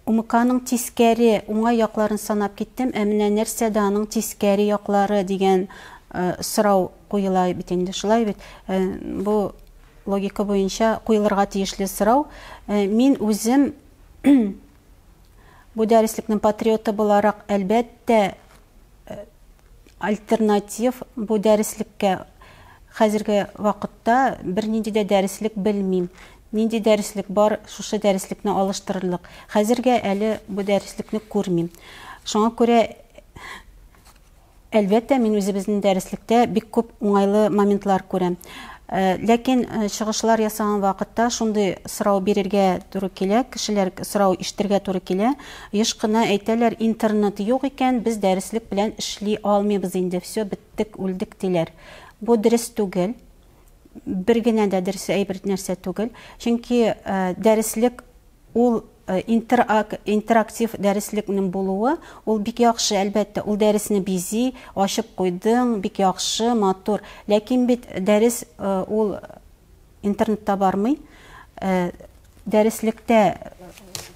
УМКның тискәре, уңай якларын санап киттем, ә менә нәрсәдә аның тискәре яклары дигән сорау куела бит инде, шулай бит? Бу логика буенча куелырга тиешле сорау. Мин үзем бу дәреслекнең патриоты буларак, әлбәттә, альтернатив бу дәреслеккә хәзерге вакытта бернинди дә дәреслек белмим. Нинди дәреслек бар, шушы дәреслекне алыштырырлык. Хәзергә әле бу дәреслекне күрмим. Шуңа күрә, әлбәттә, мин үзебезнең дәреслектә бик күп уңайлы моментлар күрәм. Ләкин чыгышлар ясаган вакытта шундый сорау бирергә туры килә, кешеләр сорау ишетергә туры килә. Еш кына әйтәләр, интернет юк икән, без дәреслек белән эшли алмыйбыз инде, все, беттек, үлдек, диләр. Бу дөрес түгел. Бер генә дә дөрес әйбер нәрсә түгел. Чөнки дәреслек ул интерактив дәреслекнең булуы, ул бик яхшы, әлбәттә, ул дәресне бизи, ачып куйдың, бик яхшы, матур. Ләкин бит дәрес ул интернетта бармый. Дәреслектә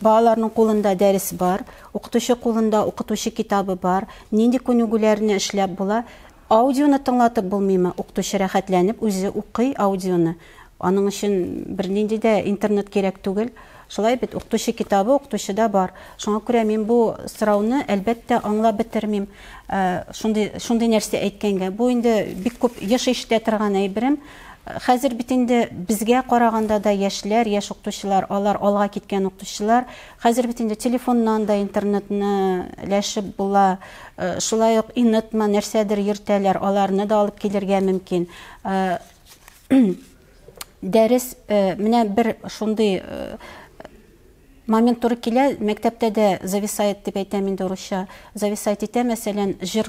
балаларның кулында дәрес бар, укытучы кулында укытучы китабы бар, нинди күнегүләрне эшләп була. Аудионы тыңлатып булмыймы? Укытучы рәхәтләнеп үзе укый аудионы. Аның өчен бернинди дә интернет кирәк түгел. Шулай бит, укытучы китабы укытучыда бар. Шуңа күрә мин бу сорауны, әлбәттә, аңлап бетермим. Шундый, шундый нәрсә әйткәнгә. Бу инде бик күп еш ишетә торган әйберем. Хәзер бит инде безгә караганда да яшьләр, яшь укытучылар, алар алга киткән укытучылар. Хәзер бит инде телефоннан да интернетны ләшеп була. Шулай ук инетмы, нәрсәдер йөртәләр, аларны да алып килергә мөмкин. Дәрес, менә бер шундый момент туры килә, мәктәптә дә зависает дип әйтәм инде урысча, зависает итә, мәсәлән, җыр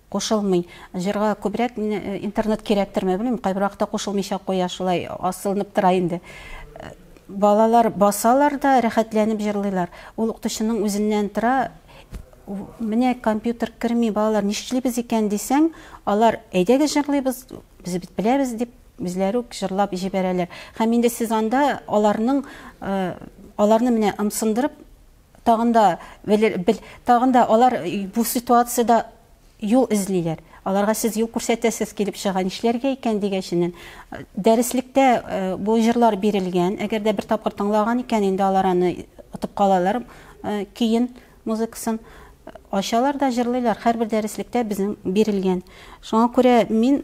кушылмый. Җырга күбрәк интернет кирәктерме, белмим, кайбер вакытта кушылмыйча куя, шулай асылынып тора инде. Балалар басалар да, рәхәтләнеп җырлыйлар. Ул укытучының үзеннән тора. Менә компьютер керми, балалар, нишлибез икән дисәң, алар әйдәгез җырлыйбыз, без бит беләбез дип, үзләре үк җырлап җибәрәләр. Һәм инде сез анда аларның, аларны менә ымсындырып, тагын да бел, тагын да алар бу ситуациядә юл эзлиләр. Аларга сез юл күрсәтәсез килеп чыга, нишләргә икән дигәченнән. Дәреслектә бу җырлар бирелгән. Әгәр дә бер тапкыр тыңлаган икән, инде алар аны отып калалар, көен, музыкасын ачалар да җырлыйлар. Һәрбер дәреслектә безнең бирелгән. Шуңа күрә мин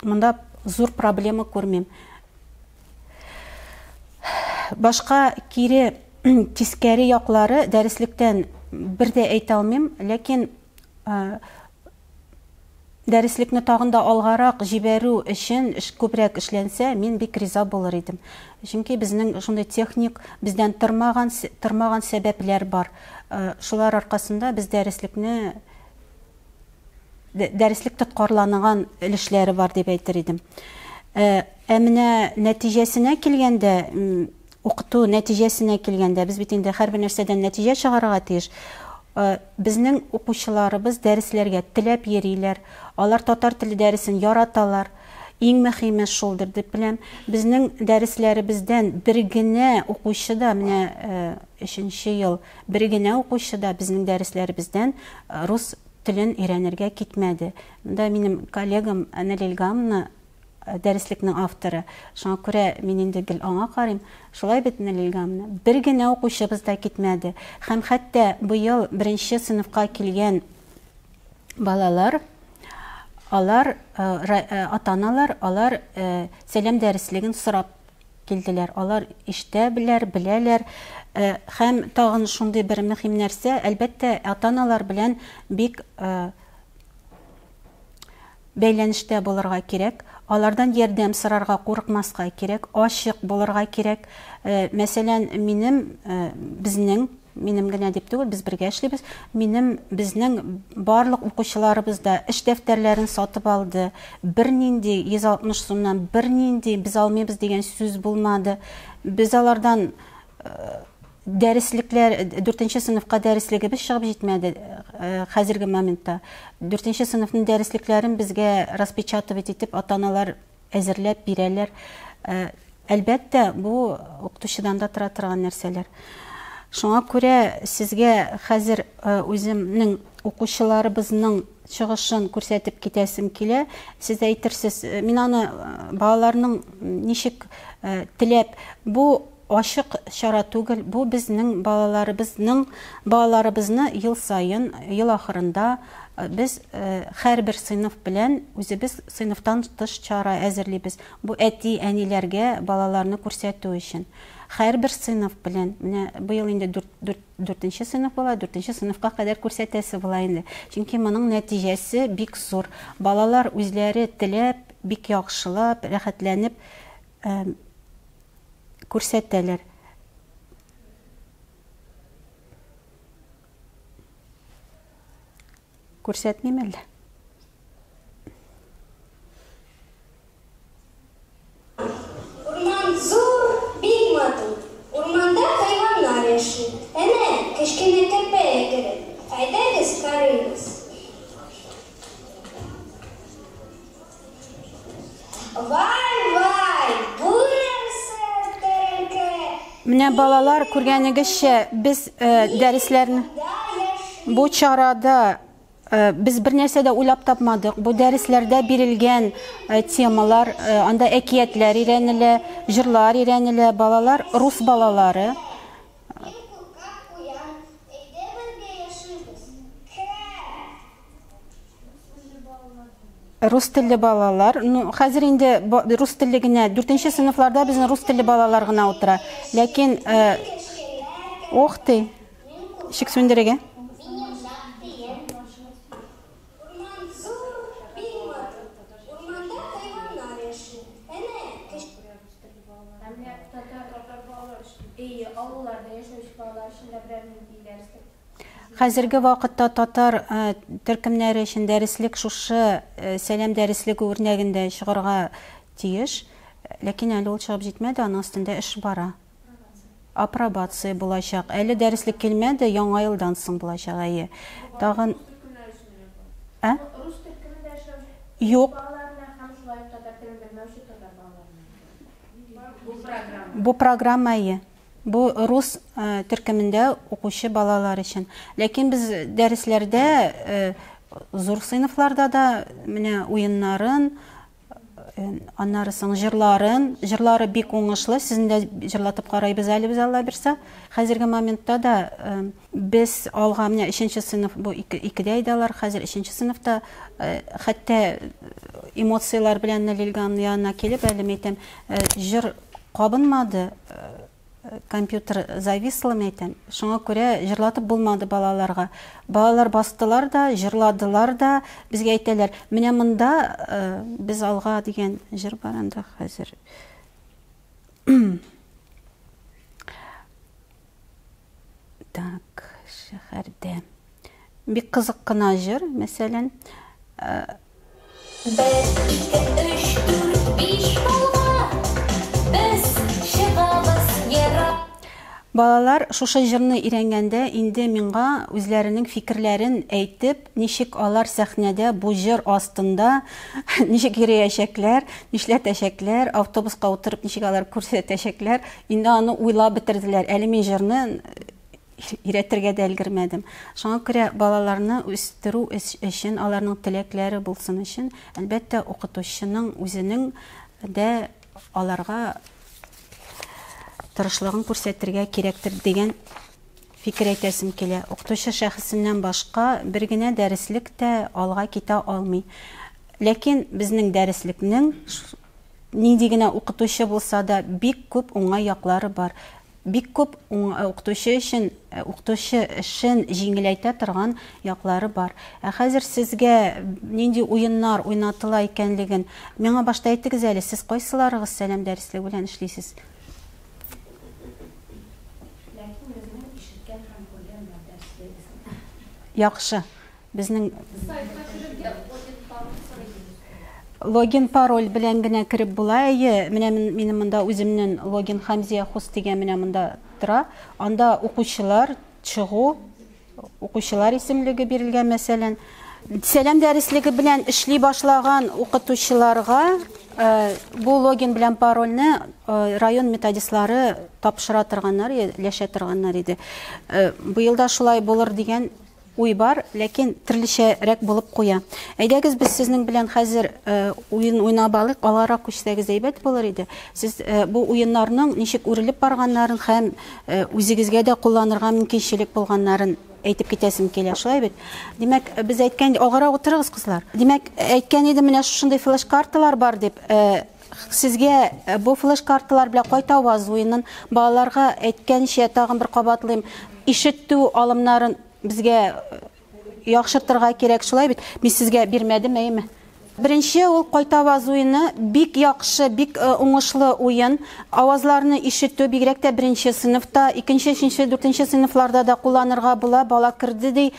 монда зур проблема күрмим. Башка кире тискәре яклары дәреслектән бер дә әйтә алмыйм, ләкин дәреслекне тагын да алгарак җибәрү өчен эш күбрәк эшләнсә, мин бик риза булыр идем. Чөнки безнең шундый техник, бездән тормаган, тормаган сәбәпләр бар. Шулар аркасында без дәреслекне дәреслек тоткарланыган өлешләре бар дип әйтер идем. Ә менә нәтиҗәсенә килгәндә, укыту нәтиҗәсенә килгәндә, без бит инде һәрбер нәрсәдән нәтиҗә чыгарырга тиеш. Безнең укучыларыбыз дәресләргә теләп йөриләр. Алар татар теле дәресен яраталар. Иң мөһиме шулдыр дип беләм. Безнең дәресләребездән бер генә укучы да, менә өченче ел, бер генә укучы да безнең дәресләребездән рус телен өйрәнергә китмәде. Монда минем коллегам Әнәл Илгамовна дәреслекнең авторы. Шуңа күрә мин инде гел аңа карыйм. Шулай бит, Әнәл Илгамовна? Бер генә укучыбыз да китмәде. Һәм хәтта быел беренче сыйныфка килгән балалар, алар, ата-аналар, алар Сәлам дәреслеген сорап килделәр. Алар ишетә беләр, беләләр. Һәм тагын шундый бер мөһим нәрсә, әлбәттә, ата-аналар белән бик бәйләнештә булырга кирәк, алардан ярдәм сорарга курыкмаска кирәк, ачык булырга кирәк. Мәсәлән, минем, безнең, минем генә дип түгел, без бергә эшлибез, минем, безнең барлык укучыларыбыз да эш дәфтәрләрен сатып алды. Бернинди 160 сумнан бернинди без алмыйбыз дигән сүз булмады. Без алардан Дәреслекләр, дүртенче сыйныфка дәреслегебез чыгып җитмәде хәзерге моментта. Дүртенче сыйныфның дәреслекләрен безгә распечатывать итеп ата-аналар әзерләп бирәләр. Әлбәттә, бу укытучыдан да тора торган нәрсәләр. Шуңа күрә сезгә хәзер үземнең укучыларыбызның чыгышын күрсәтеп китәсем килә. Сез әйтерсез, мин аны балаларның ничек теләп, бу Ачык чара түгел, бу безнең балаларыбызның, балаларыбызны ел саен, ел ахырында без һәрбер сыйныф белән үзебез сыйныфтан тыш чара әзерлибез. Бу әти, әниләргә балаларны күрсәтү өчен. Һәрбер сыйныф белән, менә быел инде дүрт, дүрт, дүртенче сыйныф була, дүртенче сыйныфка кадәр күрсәтәсе була инде. Чөнки моның нәтиҗәсе бик зур. Балалар үзләре теләп, бик яхшылап, рәхәтләнеп күрсәтәләр. Күрсәтмим әллә? Урман зур, бик матур. Урманда хайваннар яши. Әнә, кечкенә керпе йөгерә. Әйдәгез, карыйбыз. Вай-вай, бу нәрсә, тәрәнкә? Менә балалар, күргәнегезчә, без дәресләрне бу чарада без бер нәрсә дә уйлап тапмадык. Бу дәресләрдә бирелгән темалар, анда әкиятләр өйрәнелә, җырлар өйрәнелә, балалар, рус балалары. Мин куркак куян, әйдә бергә яшибез. Кә! Рус телле балалар, ну, хәзер инде рус телле генә, дүртенче сыйныфларда безнең рус телле балалар гына утыра. Ләкин, э, ох ты, ничек сүндерергә? Хәзерге вакытта татар төркемнәре өчен дәреслек шушы Сәлам дәреслеге үрнәгендә чыгарга тиеш. Ләкин әле ул чыгып җитмәде, аның өстендә эш бара. Апробация булачак. Әле дәреслек килмәде, яңа елдан соң булачак, әйе. Тагын Ә? Юк. Бу программа, әйе. Бу рус төркемендә укучы балалар өчен. Ләкин без дәресләрдә зур сыйныфларда да менә уеннарын, аннары соң җырларын, җырлары бик уңышлы. Сезне дә җырлатып карайбыз әле без, Алла бирсә. Хәзерге моментта да без алга менә өченче сыйныф, бу икедә иде алар, хәзер өченче сыйныфта, хәтта эмоцияләр белән Лилганның янына килеп, әле мин әйтәм, җыр кабынмады, компьютер зависло, мин әйтәм. Шуңа күрә җырлатып булмады балаларга. Балалар бастылар да, җырладылар да, безгә әйтәләр, менә монда без алга дигән җыр бар анда хәзер. Так, шәһәрдә. Бик кызык кына җыр, мәсәлән. Бер, ике, өч, дүрт, биш, алга! Без чыгабыз ерак. Балалар шушы җырны өйрәнгәндә инде миңа үзләренең фикерләрен әйтеп, ничек алар сәхнәдә бу җыр астында ничек йөриячәкләр, нишләтәчәкләр, автобуска утырып ничек алар күрсәтәчәкләр, инде аны уйлап бетерделәр. Әле мин җырны өйрәтергә дә өлгермәдем. Шуңа күрә балаларны үстерү өчен, аларның теләкләре булсын өчен, әлбәттә, укытучының үзенең дә аларга тырышлыгын күрсәтергә кирәктер дигән фикер әйтәсем килә. Укытучы шәхесеннән башка бер генә дәреслек тә алга китә алмый. Ләкин безнең дәреслекнең нинди генә укытучы булса да бик күп уңай яклары бар. Бик күп укытучы өчен, укытучы эшен җиңеләйтә торган яклары бар. Ә хәзер сезгә нинди уеннар уйнатыла икәнлеген миңа башта әйтегез әле, сез кайсыларыгыз Сәлам дәреслеге белән эшлисез? Ләкин безнең ишеткән һәм күргән бар дәреслегебез. Яхшы. Безнең Сайтка керергә логин пароль сорый. Логин пароль белән генә кереп була. Әйе, менә минем монда үземнең логин Хамзия Хус дигән менә монда тора. Анда укучылар чыгу, укучылар исемлеге бирелгән, мәсәлән. Сәлам дәреслеге белән эшли башлаган укытучыларга бу логин белән парольне район методистлары тапшыра торганнар, өләшә торганнар иде. Быел да шулай булыр дигән уй бар, ләкин төрлечәрәк булып куя. Әйдәгез, без сезнең белән хәзер уен уйнап алыйк, алгарак күчсәгез әйбәт булыр иде. Сез бу уеннарның ничек үрелеп барганнарын һәм үзегезгә дә кулланырга мөмкинчелек булганнарын әйтеп китәсем килә, шулай бит? Димәк, без әйткән, алгарак утырыгыз, кызлар. Димәк, әйткән идем, менә шушындый флеш-карталар бар дип. Сезгә бу флеш-карталар белән кайтаваз уенын балаларга әйткәнчә тагын бер кабатлыйм, ишетү алымнарын безгә яхшыртырга кирәк, шулай бит? Мин сезгә бирмәдем, әйеме? Беренче ул кайтаваз уены, бик яхшы, бик уңышлы уен. Авазларны ишетү, бигрәк тә беренче сыйныфта, икенче, өченче, дүртенче сыйныфларда да кулланырга була. Бала керде ди,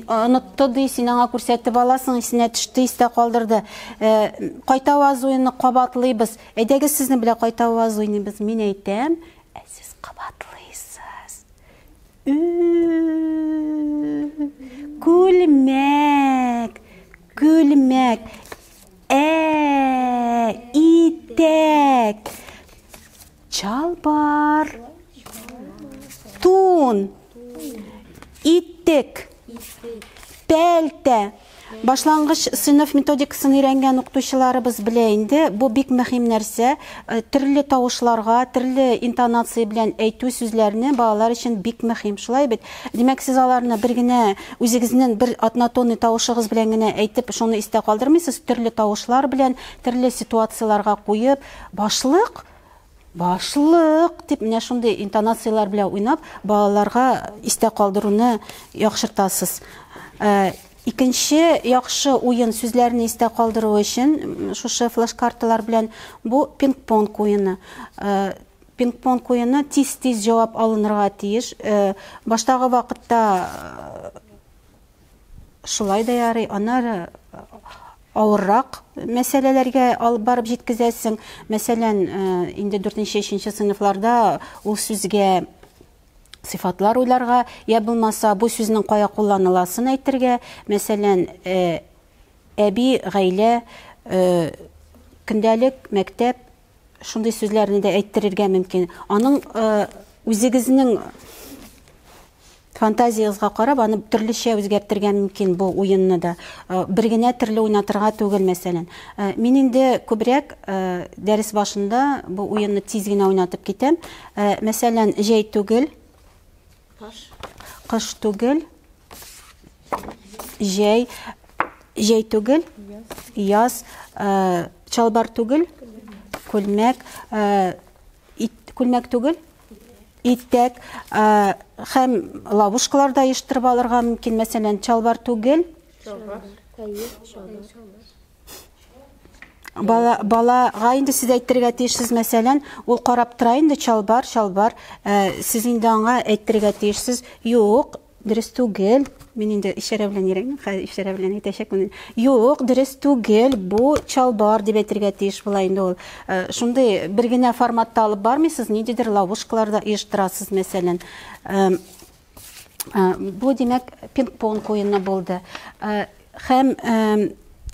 онытты ди, син аңа күрсәтеп аласың, исенә төште, истә калдырды. Кайтаваз уены кабатлыйбыз. Әйдәгез, сезнең белән кайтаваз уйныйбыз. Мин әйтәм, ә сез кабатлыйсыз. Күлмәк, күлмәк, ә, итәк, чалбар, тун, итек, пәлтә. Башлангыч сыйныф методикасын өйрәнгән укытучыларыбыз белә инде, бу бик мөһим нәрсә. Төрле тавышларга, төрле интонация белән әйтү сүзләрне балалар өчен бик мөһим. Шулай бит? Димәк, сез аларны бер генә үзегезнең бер однотонный тавышыгыз белән генә әйтеп, шуны истә калдырмыйсыз, төрле тавышлар белән, төрле ситуацияләргә куеп, башлык, башлык дип менә шундый интонацияләр белән уйнап, балаларга истә калдыруны яхшыртасыз. Икенче яхшы уен сүзләрне истә калдыру өчен шушы флеш-карталар белән бу пинг-понг уены. Пинг-понг уены тиз-тиз җавап алынырга тиеш. Баштагы вакытта шулай да ярый, аннары авыррак мәсьәләләргә алып барып җиткезәсең. Мәсәлән, инде дүртенче, өченче сыйныфларда ул сүзгә сыйфатлар уйларга, я булмаса бу сүзнең кая кулланыласын әйтергә. Мәсәлән, әби, гаилә, көндәлек, мәктәп, шундый сүзләрне дә әйттерергә мөмкин. Аның үзегезнең фантазиягезгә карап, аны төрлечә үзгәртергә мөмкин бу уенны да. Бер генә төрле уйнатырга түгел, мәсәлән. Мин инде күбрәк дәрес башында бу уенны тиз генә уйнатып китәм. Мәсәлән, җәй түгел, кыш түгел, җәй, җәй түгел, яз, чалбар түгел, күлмәк, күлмәк түгел, итәк, һәм ловушкалар да оештырып алырга мөмкин. Мәсәлән, чалбар түгел. Балага инде сез әйтергә тиешсез, мәсәлән, ул карап тора инде, чалбар, чалбар. Сез инде аңа әйтергә тиешсез, юк, дөрес түгел. Мин инде ишарә белән өйрәнгән, хәзер ишарә белән әйтәчәкмен. Юк, дөрес түгел, бу чалбар дип әйтергә тиеш була инде ул. Э, шундый бер генә форматта алып бармыйсыз, ниндидер ловушкалар да оештырасыз, мәсәлән. Э, э, бу, димәк, пинг-понг уены булды. Һәм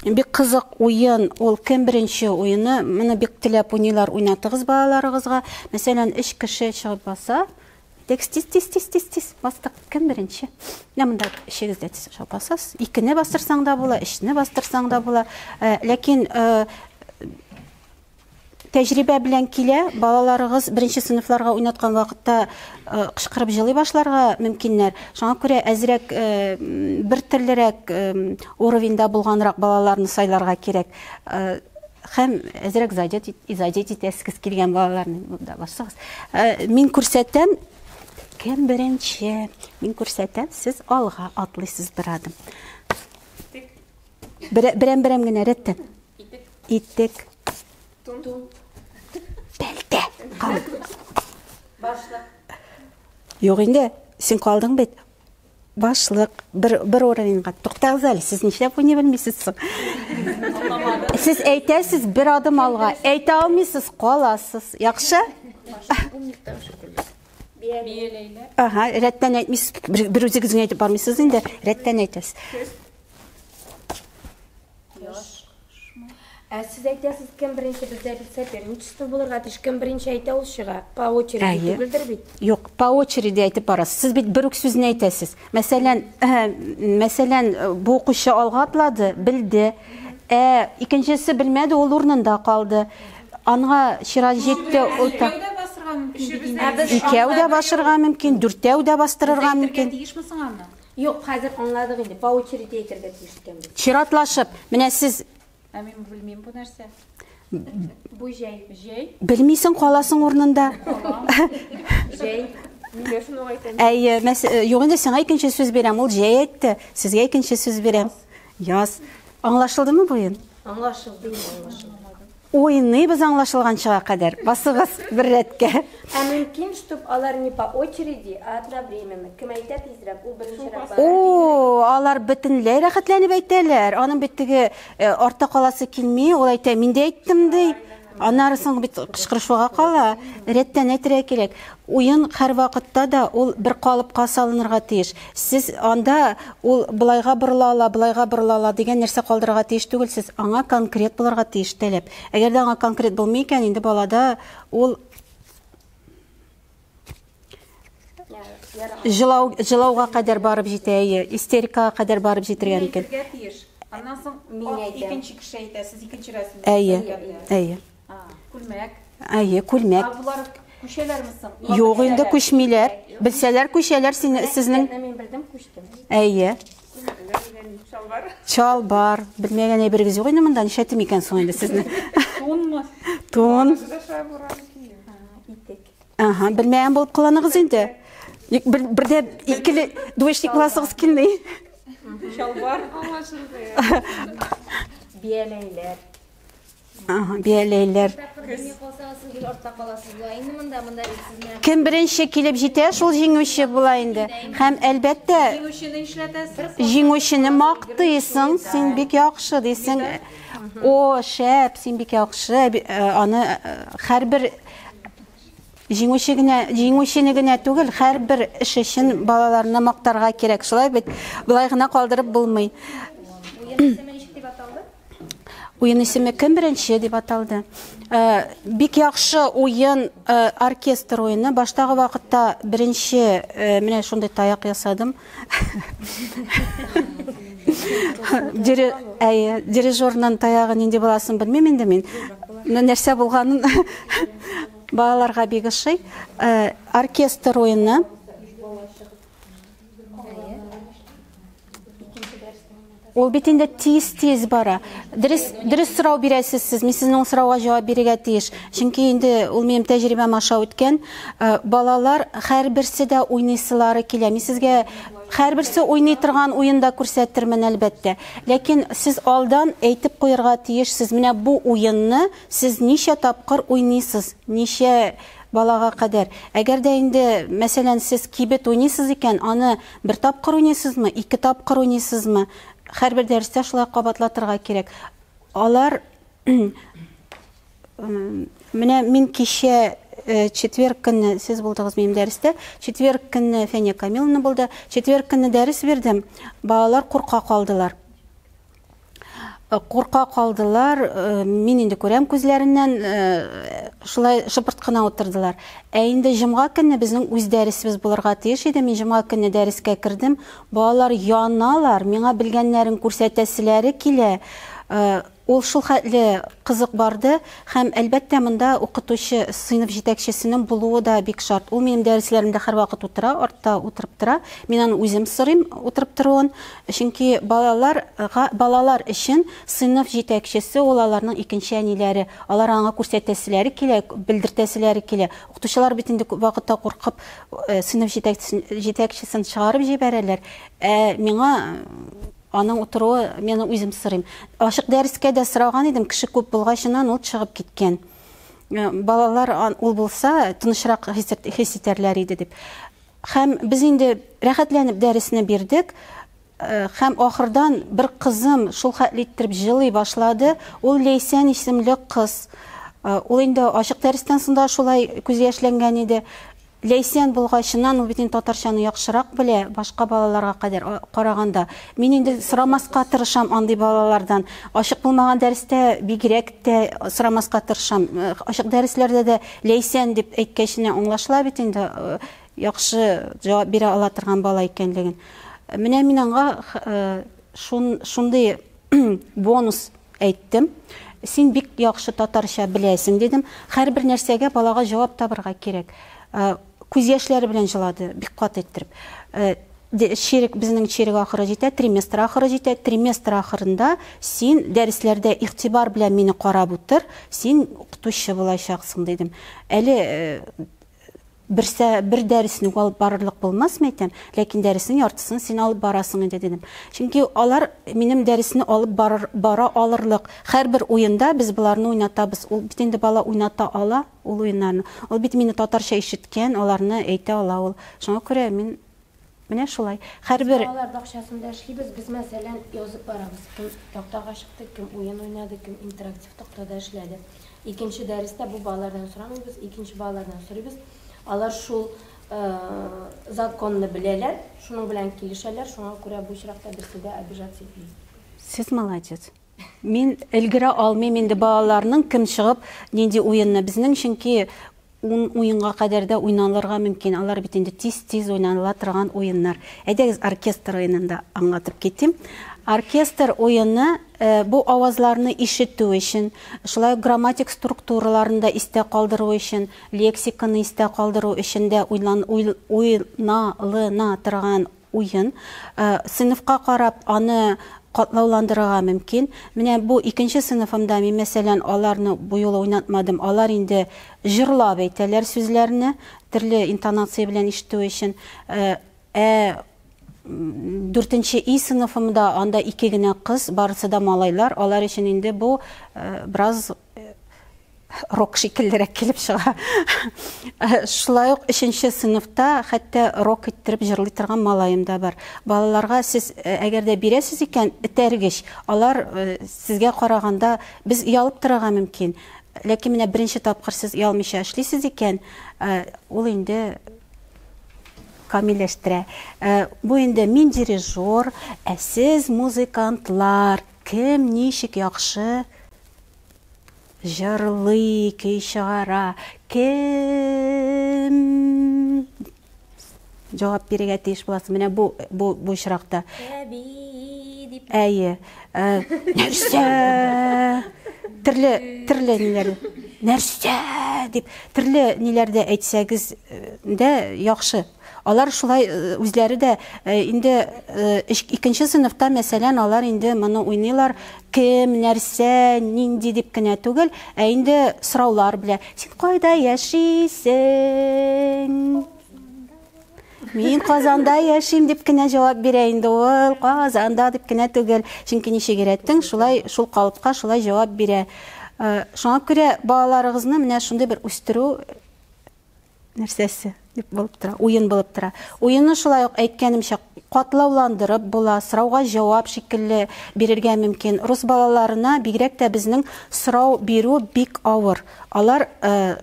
бик кызык уен, ул кем беренче уены, моны бик теләп уйныйлар, уйнатыгыз балаларыгызга. Мәсәлән, өч кеше чыгып баса, Текст тиз, тиз, тиз, тиз, тиз бастык. Кем беренче? Менә монда өчегез дә тиз ашап басасыз. Икене бастырсаң да була, өчне бастырсаң да була. Э, ләкин э, тәҗрибә белән килә, балаларыгыз беренче сыйныфларга уйнаткан вакытта э, кычкырып җылый башларга мөмкиннәр. Шуңа күрә әзрәк бер төрлерәк уровеньда булганрак балаларны сайларга кирәк. Һәм әзрәк задеть, задеть итәсегез килгән балаларны монда басыгыз. Э, мин күрсәтәм, кем беренче? Мин күрсәтәм, сез алга атлыйсыз бер адым. Берәм-берәм генә рәттән. Итек. Итек. Тун. Пәлтә. Кал. Башлык. Юк инде, син калдың бит. Башлык, бер, бер уровеньга. Туктагыз әле, сез нишләп уйный белмисез соң? Сез әйтәсез бер адым алга, әйтә алмыйсыз, каласыз. Яхшы? Ага, рәттән әйтмисез, бер, бер үзегез генә әйтеп бармыйсыз инде, рәттән әйтәсез. Ә сез әйтәсез, кем беренче бездә бит соперничество булырга тиеш. Кем беренче әйтә, ул чыга. По очереди Әйе. түгелдер бит. Юк, по очереди әйтеп барасыз. Сез бит бер үк сүзне әйтәсез. Мәсәлән, мәсәлән, бу укучы алга атлады, белде. Ә икенчесе белмәде, ул урынында калды. Анга чират җитте, ул та. Икәү дә басырга мөмкин, дүртәү дә бастырырга мөмкин. Тиешме соң аны? Юк, хәзер аңладык инде, по очереди әйтергә тиеш икәнбез. Чиратлашып, менә сез Ә мин белмим бу нәрсә. Бу җәй. Җәй? Белмисең, каласың урынында. Җәй. Мин дә шуны ук әйтәм. Әйе, мәс э, юк инде сиңа икенче сүз бирәм. Ул җәй әйтте, сезгә икенче сүз бирәм. Яз. Аңлашылдымы бу уен? Аңлашылды инде, аңлашылды. Уйныйбыз аңлашылганчыга кадәр. Басыгыз бер рәткә. Ә мөмкин, чтоб алар не по очереди, а одновременно. Кем әйтә тизрәк, ул беренчерәк бара. О, алар бөтенләй рәхәтләнеп әйтәләр. Аның бит теге э, артта каласы килми, ул әйтә, мин дә әйттем ди. Аннары соң бит кычкырышуга кала. Рәттән әйтергә кирәк. Уен һәрвакытта да ул бер калыпка салынырга тиеш. Сез анда ул былайга борыла ала, былайга борыла ала дигән нәрсә калдырырга тиеш түгел. Сез аңа конкрет булырга тиеш таләп. Әгәр дә аңа конкрет булмый икән, инде балада ул җылау, җылауга кадәр барып җитә, әйе, истерикага кадәр барып җитергә мөмкин. Әйтергә тиеш. Аннан соң икенче кеше әйтә, сез икенче рәсемне. Әйе, әйе. Күлмәк. Әйе, күлмәк. Ә болар күчәләрме соң? Юк инде күчмиләр. Белсәләр күчәләр сине, сезнең. Мин белдем, күчтем. Әйе. Чалбар. Чалбар. Белмәгән әйберегез юк инде монда. Нишләтим икән соң инде сезне? Тунмы? Тун. Итек. Ага, белмәгән булып кыланыгыз инде. Бер, бер дә икеле двоечник буласыгыз килми. Чалбар. Аңлашылды. Бияләйләр. Ага, бияләйләр. Кем беренче килеп җитә, шул җиңүче була инде. Һәм әлбәттә, Җиңүчене нишләтәсез? җиңүчене мактыйсың, син бик яхшы дисең. О, шәп, син бик яхшы. Э, аны э, һәрбер җиңүче генә, җиңүчене генә түгел, һәрбер эш өчен балаларны мактарга кирәк. Шулай бит? Болай гына калдырып булмый. Уен исеме ничек дип аталды? Уен исеме кем беренче дип аталды. Э, бик яхшы уен, э, оркестр уены. Баштагы вакытта беренче э, менә шундый таяк ясадым. Әйе, дирижерның таягы нинди буласын белмим инде мин. Нәрсә булганын балаларга бик ошый. Оркестр уены. Ул бит инде тиз-тиз бара. Дөрес, дөрес сорау бирәсез сез. Мин сезнең ул сорауга җавап бирергә тиеш. Чөнки инде ул минем тәҗрибәм аша үткән. Э, балалар һәрберсе дә уйныйсылары килә. Мин сезгә һәрберсе уйный торган уен да күрсәтермен, әлбәттә. Ләкин сез алдан әйтеп куярга тиешсез. Менә бу уенны сез ничә тапкыр уйныйсыз, ничә балага кадәр. Әгәр дә инде, мәсәлән, сез кибет уйныйсыз икән, аны бер тапкыр уйныйсызмы, ике тапкыр уйныйсызмы, һәрбер дәрестә шулай кабатлатырга кирәк. Алар менә мин кичә э, четверг көнне сез булдыгыз минем дәрестә. Четверг көнне Фәния Камиловна булды. Четверг көнне дәрес бирдем. Балалар курка калдылар. Э, курка калдылар. Э, мин инде күрәм күзләреннән, э, шулай шыпырт кына утырдылар. Ә инде җомга көнне безнең үз дәресебез булырга тиеш иде. Мин җомга көнне дәрескә кердем. Балалар яналар, миңа белгәннәрен күрсәтәселәре килә. Ул шул хәтле кызык барды һәм, әлбәттә, монда укытучы, сыйныф җитәкчесенең булуы да бик шарт. Ул минем дәресләремдә һәрвакыт утыра, артта утырып тора. Мин аны үзем сорыйм утырып торуын. Чөнки балаларга, балалар өчен сыйныф җитәкчесе ул аларның икенче әниләре. Алар аңа күрсәтәселәре килә, белдертәселәре килә. Укытучылар бит инде күп вакытта куркып сыйныф җитәкчесен чыгарып җибәрәләр. Ә миңа Аның утыруы, мин аны үзем сорыйм. Ачык дәрескә дә сораган идем, кеше күп булгачыннан ул чыгып киткән. Э, балалар ул булса, тынычрак хис итәрләр иде дип. Һәм без инде рәхәтләнеп дәресне бирдек. Э, һәм ахырдан бер кызым шул хәтле иттереп җылый башлады. Ул Ләйсән исемле кыз. Э, ул инде ачык дәрестән соң да шулай күз яшьләнгән иде. Ләйсән булгачыннан, ул бит инде татарчаны яхшырак белә, башка балаларга кадәр караганда. Мин инде сорамаска тырышам андый балалардан. Ачык булмаган дәрестә бигрәк тә сорамаска тырышам. Э, ачык дәресләрдә дә Ләйсән дип әйткәченә аңлашыла бит инде э, яхшы җавап бирә ала торган бала икәнлеген. Менә мин аңа э, шундый бонус Әйттем. Син бик яхшы татарча беләсең, дидем. Һәрбер нәрсәгә балага җавап табырга кирәк. Э, күз яшьләре белән җылады, бик каты иттереп. Э, чирек, безнең чирек ахыры җитә, триместр ахыры җитә. Триместр ахырында син дәресләрдә игътибар белән мине карап утыр, син укытучы булачаксың, дидем. Әле э, Берсә, бер дәресне үк алып барырлык булмас, мәйтәм, ләкин дәреснең яртысын син алып барасың инде, дидем. Чөнки алар минем дәресне алып барыр, бара алырлык. Һәрбер уенда без боларны уйнатабыз. Ул бит инде бала уйната ала ул уеннарны. Ул бит мине татарча ишеткән, аларны әйтә ала ул. Шуңа күрә мин менә шулай. Һәрбер. Без балалар бакчасында эшлибез. Без, мәсәлән, язып барабыз, кем тактага чыкты, кем уен уйнады, кем интерактив тактада эшләде. Икенче дәрестә бу балалардан сорамыйбыз, икенче балалардан сорыйбыз. Алар шул законны беләләр, шуның белән килешәләр, шуңа күрә бу очракта берсе дә обижаться итми. Сез молодец. Мин өлгерә алмыйм инде балаларның кем чыгып, нинди уенны. Безнең чөнки ун уенга кадәр дә уйналырга мөмкин. Алар бит инде тиз-тиз уйнаныла торган уеннар. Әйдәгез, оркестр уенын да аңлатып китим. Оркестр уены э, бу авазларны ишетү өчен, шулай ук грамматик структураларын да истә калдыру өчен, лексиканы истә калдыру өчен дә уйлан, уйналына торган уен. Сыйныфка карап, аны катлауландырырга мөмкин. Менә бу икенче сыйныфымда мин, мәсәлән, аларны бу юлы уйнатмадым. Алар инде җырлап әйтәләр сүзләрне, төрле интонация белән ишетү өчен. Ә дүртенче И сыйныфымда анда ике генә кыз, барысы да малайлар. Алар өчен инде бу бераз рок шикеллерәк килеп чыга. Шулай ук өченче сыйныфта хәтта рок иттереп җырлый торган малаем да бар. Балаларга сез э, әгәр дә бирәсез икән, этәргеч, алар э, сезгә караганда без оялып торырга мөмкин. Ләкин менә беренче тапкыр сез оялмыйча эшлисез икән, э, ул инде камилләштерә. Бу инде мин дирижер, ә сез музыкантлар, кем ничек яхшы Җырлый, көй чыгара. Кем җавап бирергә тиеш буласың? Менә бу бу бу очракта. Әби дип. Әйе. Э, нәрсә? Төрле төрле ниләр. Нәрсә дип төрле ниләрдә әйтсәгез э, дә яхшы. Алар шулай э, үзләре дә э, инде э, икенче сыйныфта, мәсәлән, алар инде моны уйныйлар, кем, нәрсә, нинди дип кенә түгел, ә инде сораулар белә. Син кайда яшисең? Мин Казанда яшим дип кенә җавап бирә инде ул, Казанда дип кенә түгел. Чөнки ничек өйрәттең, шулай шул калыпка шулай җавап бирә. Шуңа күрә балаларыгызны менә шундый бер үстерү нәрсәсе дип булып тора, уен булып тора. Уенны шулай ук әйткәнемчә катлауландырып була, сорауга җавап шикелле бирергә мөмкин. Рус балаларына бигрәк тә безнең сорау бирү бик авыр. Алар э,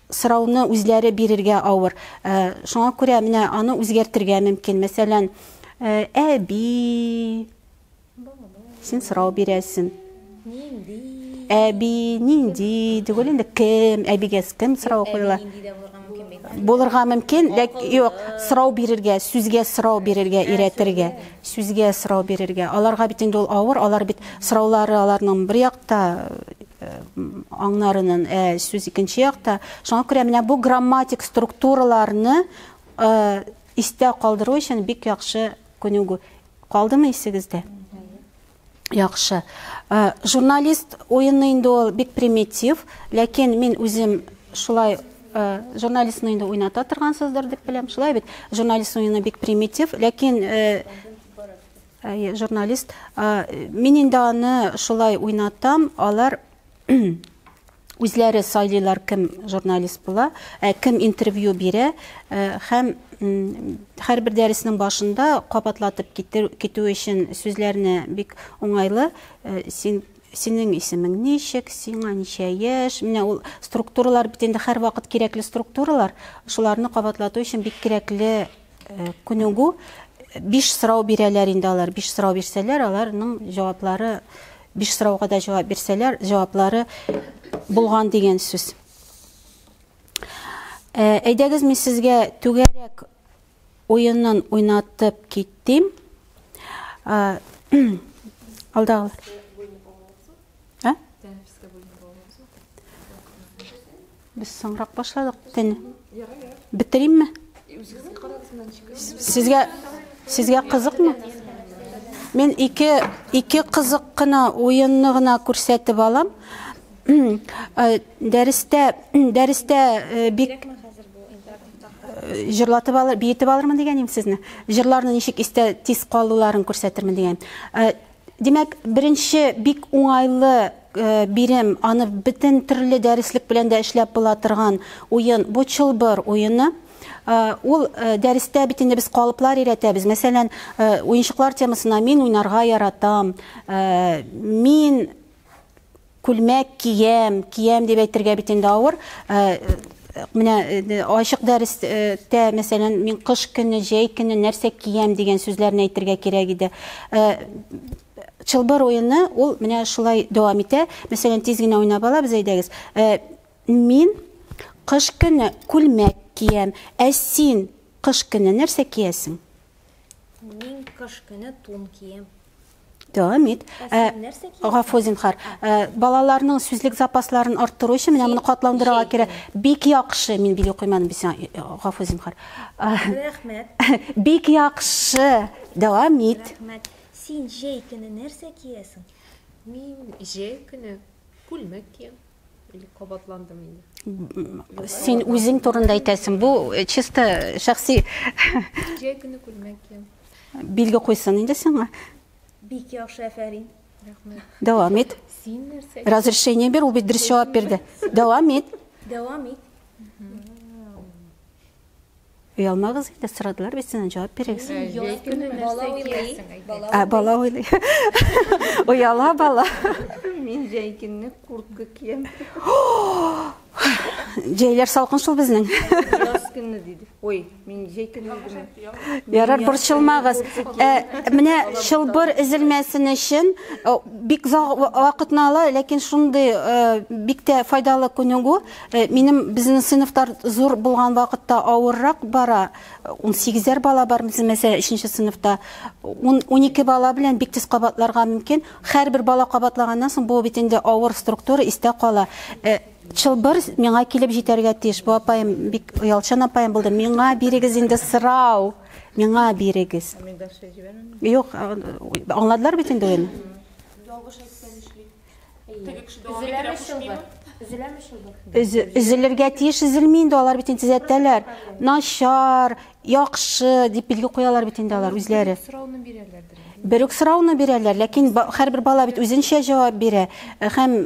сорауны үзләре бирергә авыр. Э, шуңа күрә менә аны үзгәртергә мөмкин. Мәсәлән, э, әби Син сорау бирәсен. Нинди? Әби нинди түгел инде кем? Әбигә кем сорау куела? Булырга мөмкин, ләкин юк, сорау бирергә, сүзгә сорау бирергә өйрәтергә, сүзгә сорау бирергә. Аларга бит инде ул авыр, алар бит сораулары аларның бер якта э, аңнарының, ә сүз икенче якта. Шуңа күрә менә бу грамматик структураларны э, истә калдыру өчен бик яхшы күнегү. Калдымы исегездә? Яхшы. Э, журналист уены инде ул бик примитив, ләкин мин үзем шулай э, журналистны инде уйната торгансыздыр дип беләм. Шулай бит? Журналист уены бик примитив, ләкин э, журналист мин инде аны шулай уйнатам, алар Үзләре сайлыйлар кем журналист була, ә кем интервью бирә һәм һәрбер дәреснең башында кабатлатып китү өчен сүзләрне бик уңайлы. Син синең исемең ничек, сиңа ничә яшь? Менә ул структуралар бит инде һәрвакыт кирәкле структуралар. Шуларны кабатлату өчен бик кирәкле күнегү. Биш сорау бирәләр инде алар. Биш сорау бирсәләр, аларның җаваплары Биш сорауга да җавап бирсәләр, җаваплары булган дигән сүз. Э, әйдәгез, мин сезгә түгәрәк уенын уйнатып китим. Э, алдагылар. Ә? Без соңрак башладык төн. Бетеримме? Сезгә сезгә кызыкмы? Мин ике ике кызык кына уенны гына күрсәтеп алам. Э, дәрестә дәрестә э, бик э, җырлатып алыр, биетеп алырмын дигән идем сезне. Җырларны ничек истә тиз калуларын күрсәтермен дигән. Димәк, беренче бик уңайлы бирем, аны бөтен төрле дәреслек белән дә эшләп була торган уен, бу чылбыр уены. Ул дәрестә бит инде без калыплар өйрәтәбез. Мәсәлән, уенчыклар темасына мин уйнарга яратам, мин Күлмәк киям, киям дип әйтергә бит инде авыр. Э, менә э, ачык дәрестә, мәсәлән, мин кыш көне, җәй көне нәрсә киям дигән сүзләрне әйтергә кирәк иде. Э, чылбыр уены ул менә шулай дәвам итә. Мәсәлән, тиз генә уйнап алабыз, әйдәгез. Мин кыш көне күлмәк киям, ә син кыш көне нәрсә киясең? Мин кыш көне тун киям. Дәвам ит. Ә, гафу, зинһар. Ә, балаларның сүзлек запасларын арттыру өчен менә моны катландырырга кирәк. Бик яхшы, мин билге куймадым бит сиңа, э, гафу, зинһар. Рәхмәт. Бик яхшы. Дәвам ит. Рәхмәт. Син җәй көне нәрсә киясең? Мин җәй көне күлмәк киям. Или кабатландым инде. Син үзең турында әйтәсең. Бу э, чисто шәхси. Җәй көне күлмәк киям. Билге куйсын инде сиңа. Бик яхшы, афәрин. Рәхмәт. Дәвам ит. Син нәрсә? Разрешение бир, ул бит дөрес җавап бирде. Дәвам ит. Дәвам ит. Оялмагыз инде, сорадылар бит сездән, җавап бирегез. Җәй көне Бала уйлый. Ә, бала уйлый. Ояла бала. Мин җәй көне куртка киям. Җәйләр салкын шул безнең. Яз көне диде. Ой, мин җәй көне дидем. Ярар, борчылмагыз. Ә, менә чылбыр өзелмәсен өчен э, бик озак вакытны ала, ләкин шундый э, бик тә файдалы күнегү. Э, минем безнең сыйныфтар зур булган вакытта авыррак бара. 18-әр бала бар безнең, мәсәлән, 3 сыйныфта. 12 бала белән бик тиз кабатларга мөмкин. Һәрбер бала кабатлаганнан соң бу бит инде авыр структура истә кала. Э, чылбыр миңа килеп җитәргә тиеш. Бу апаем бик оялчан апаем булды. Миңа бирегез инде сорау. Миңа бирегез. Юк, аңладылар бит инде уенны. Ялгыш әйтсә нишли? Теге кеше дәвам итәргә кушмыймы? Өзеләме чылбыр? Өзелергә тиеш, өзелми инде, алар бит инде төзәтәләр. Начар, яхшы дип билге куялар бит инде алар үзләре. Бер үк сорауны бирәләрдер. Бер үк сорауны бирәләр, ләкин һәрбер бала бит үзенчә җавап бирә. Һәм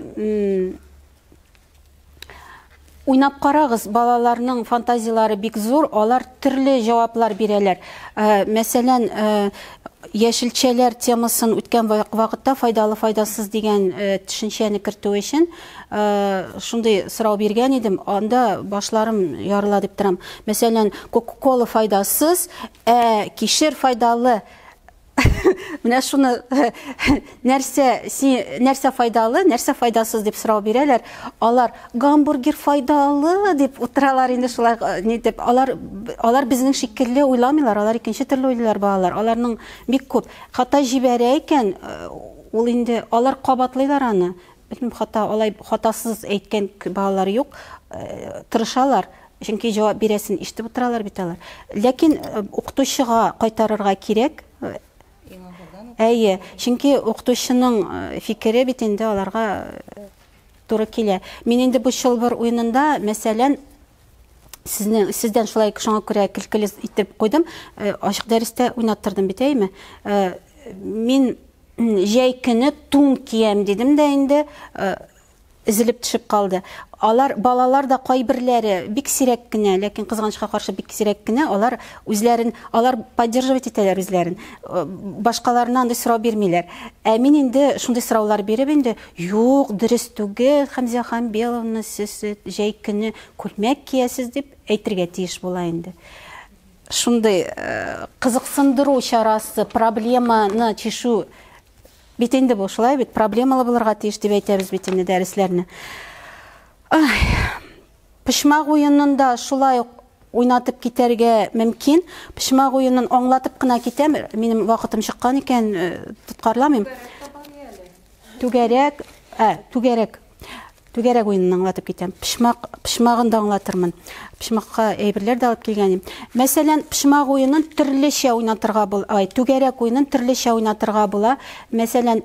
Уйнап карагыз, балаларның фантазияләре бик зур, алар төрле җаваплар бирәләр. Мәсәлән, яшелчәләр темасын үткән вакытта файдалы файдасыз дигән төшенчәне кертү өчен шундый сорау биргән идем, анда башларым ярыла дип торам. Мәсәлән, Кока-кола файдасыз, ә кишер файдалы. Менә шуны нәрсә нәрсә файдалы, нәрсә файдасыз дип сорау бирәләр. Алар гамбургер файдалы дип утыралар инде шулай э, ни дип. Алар алар безнең шикелле уйламыйлар, алар икенче төрле уйлыйлар балалар. Аларның бик күп хата җибәрә икән, э, ул инде алар кабатлыйлар аны. Белмим, хата алай хатасыз әйткән балалар юк. Э, тырышалар. Чөнки җавап бирәсен ишетеп утыралар бит алар. Ләкин э, укытучыга кайтарырга кирәк. Әйе, чөнки укытучының э, фикере бит инде аларга э, туры килә. Мин инде бу чылбыр уенында, мәсәлән, сезнең сездән шулай шуңа күрә көлкеле итеп куйдым. Ачык дәрестә уйнаттырдым бит, әйеме? Мин җәй көне тун киям дидем дә инде, өзелеп төшеп калды. Алар, балалар да кайберләре, бик сирәк кенә, ләкин кызганычка каршы бик сирәк кенә, алар үзләрен, алар поддерживать итәләр үзләрен. Э, башкаларына андый сорау бирмиләр. Ә мин инде шундый сораулар биреп инде, юк, дөрес түгел, Хәмзә Хамбеловна, сез э, җәй көне күлмәк киясез дип әйтергә тиеш була инде. Шундый э, кызыксындыру чарасы, проблеманы чишү Бит инде бу шулай бит, проблемалы булырга тиеш дип әйтәбез бит инде дәресләрне. Ай, почмак уенында шулай ук уйнатып китәргә мөмкин. Почмак уенын аңлатып кына китәм. Минем вакытым чыккан икән, э, тоткарламыйм. Түгәрәк, ә, түгәрәк. Түгәрәк уенын аңлатып китәм. Почмак, почмагын да аңлатырмын. Почмакка әйберләр дә алып килгән идем. Мәсәлән, почмак уенын төрлечә уйнатырга була. Ай, түгәрәк уенын төрлечә уйнатырга була. Мәсәлән,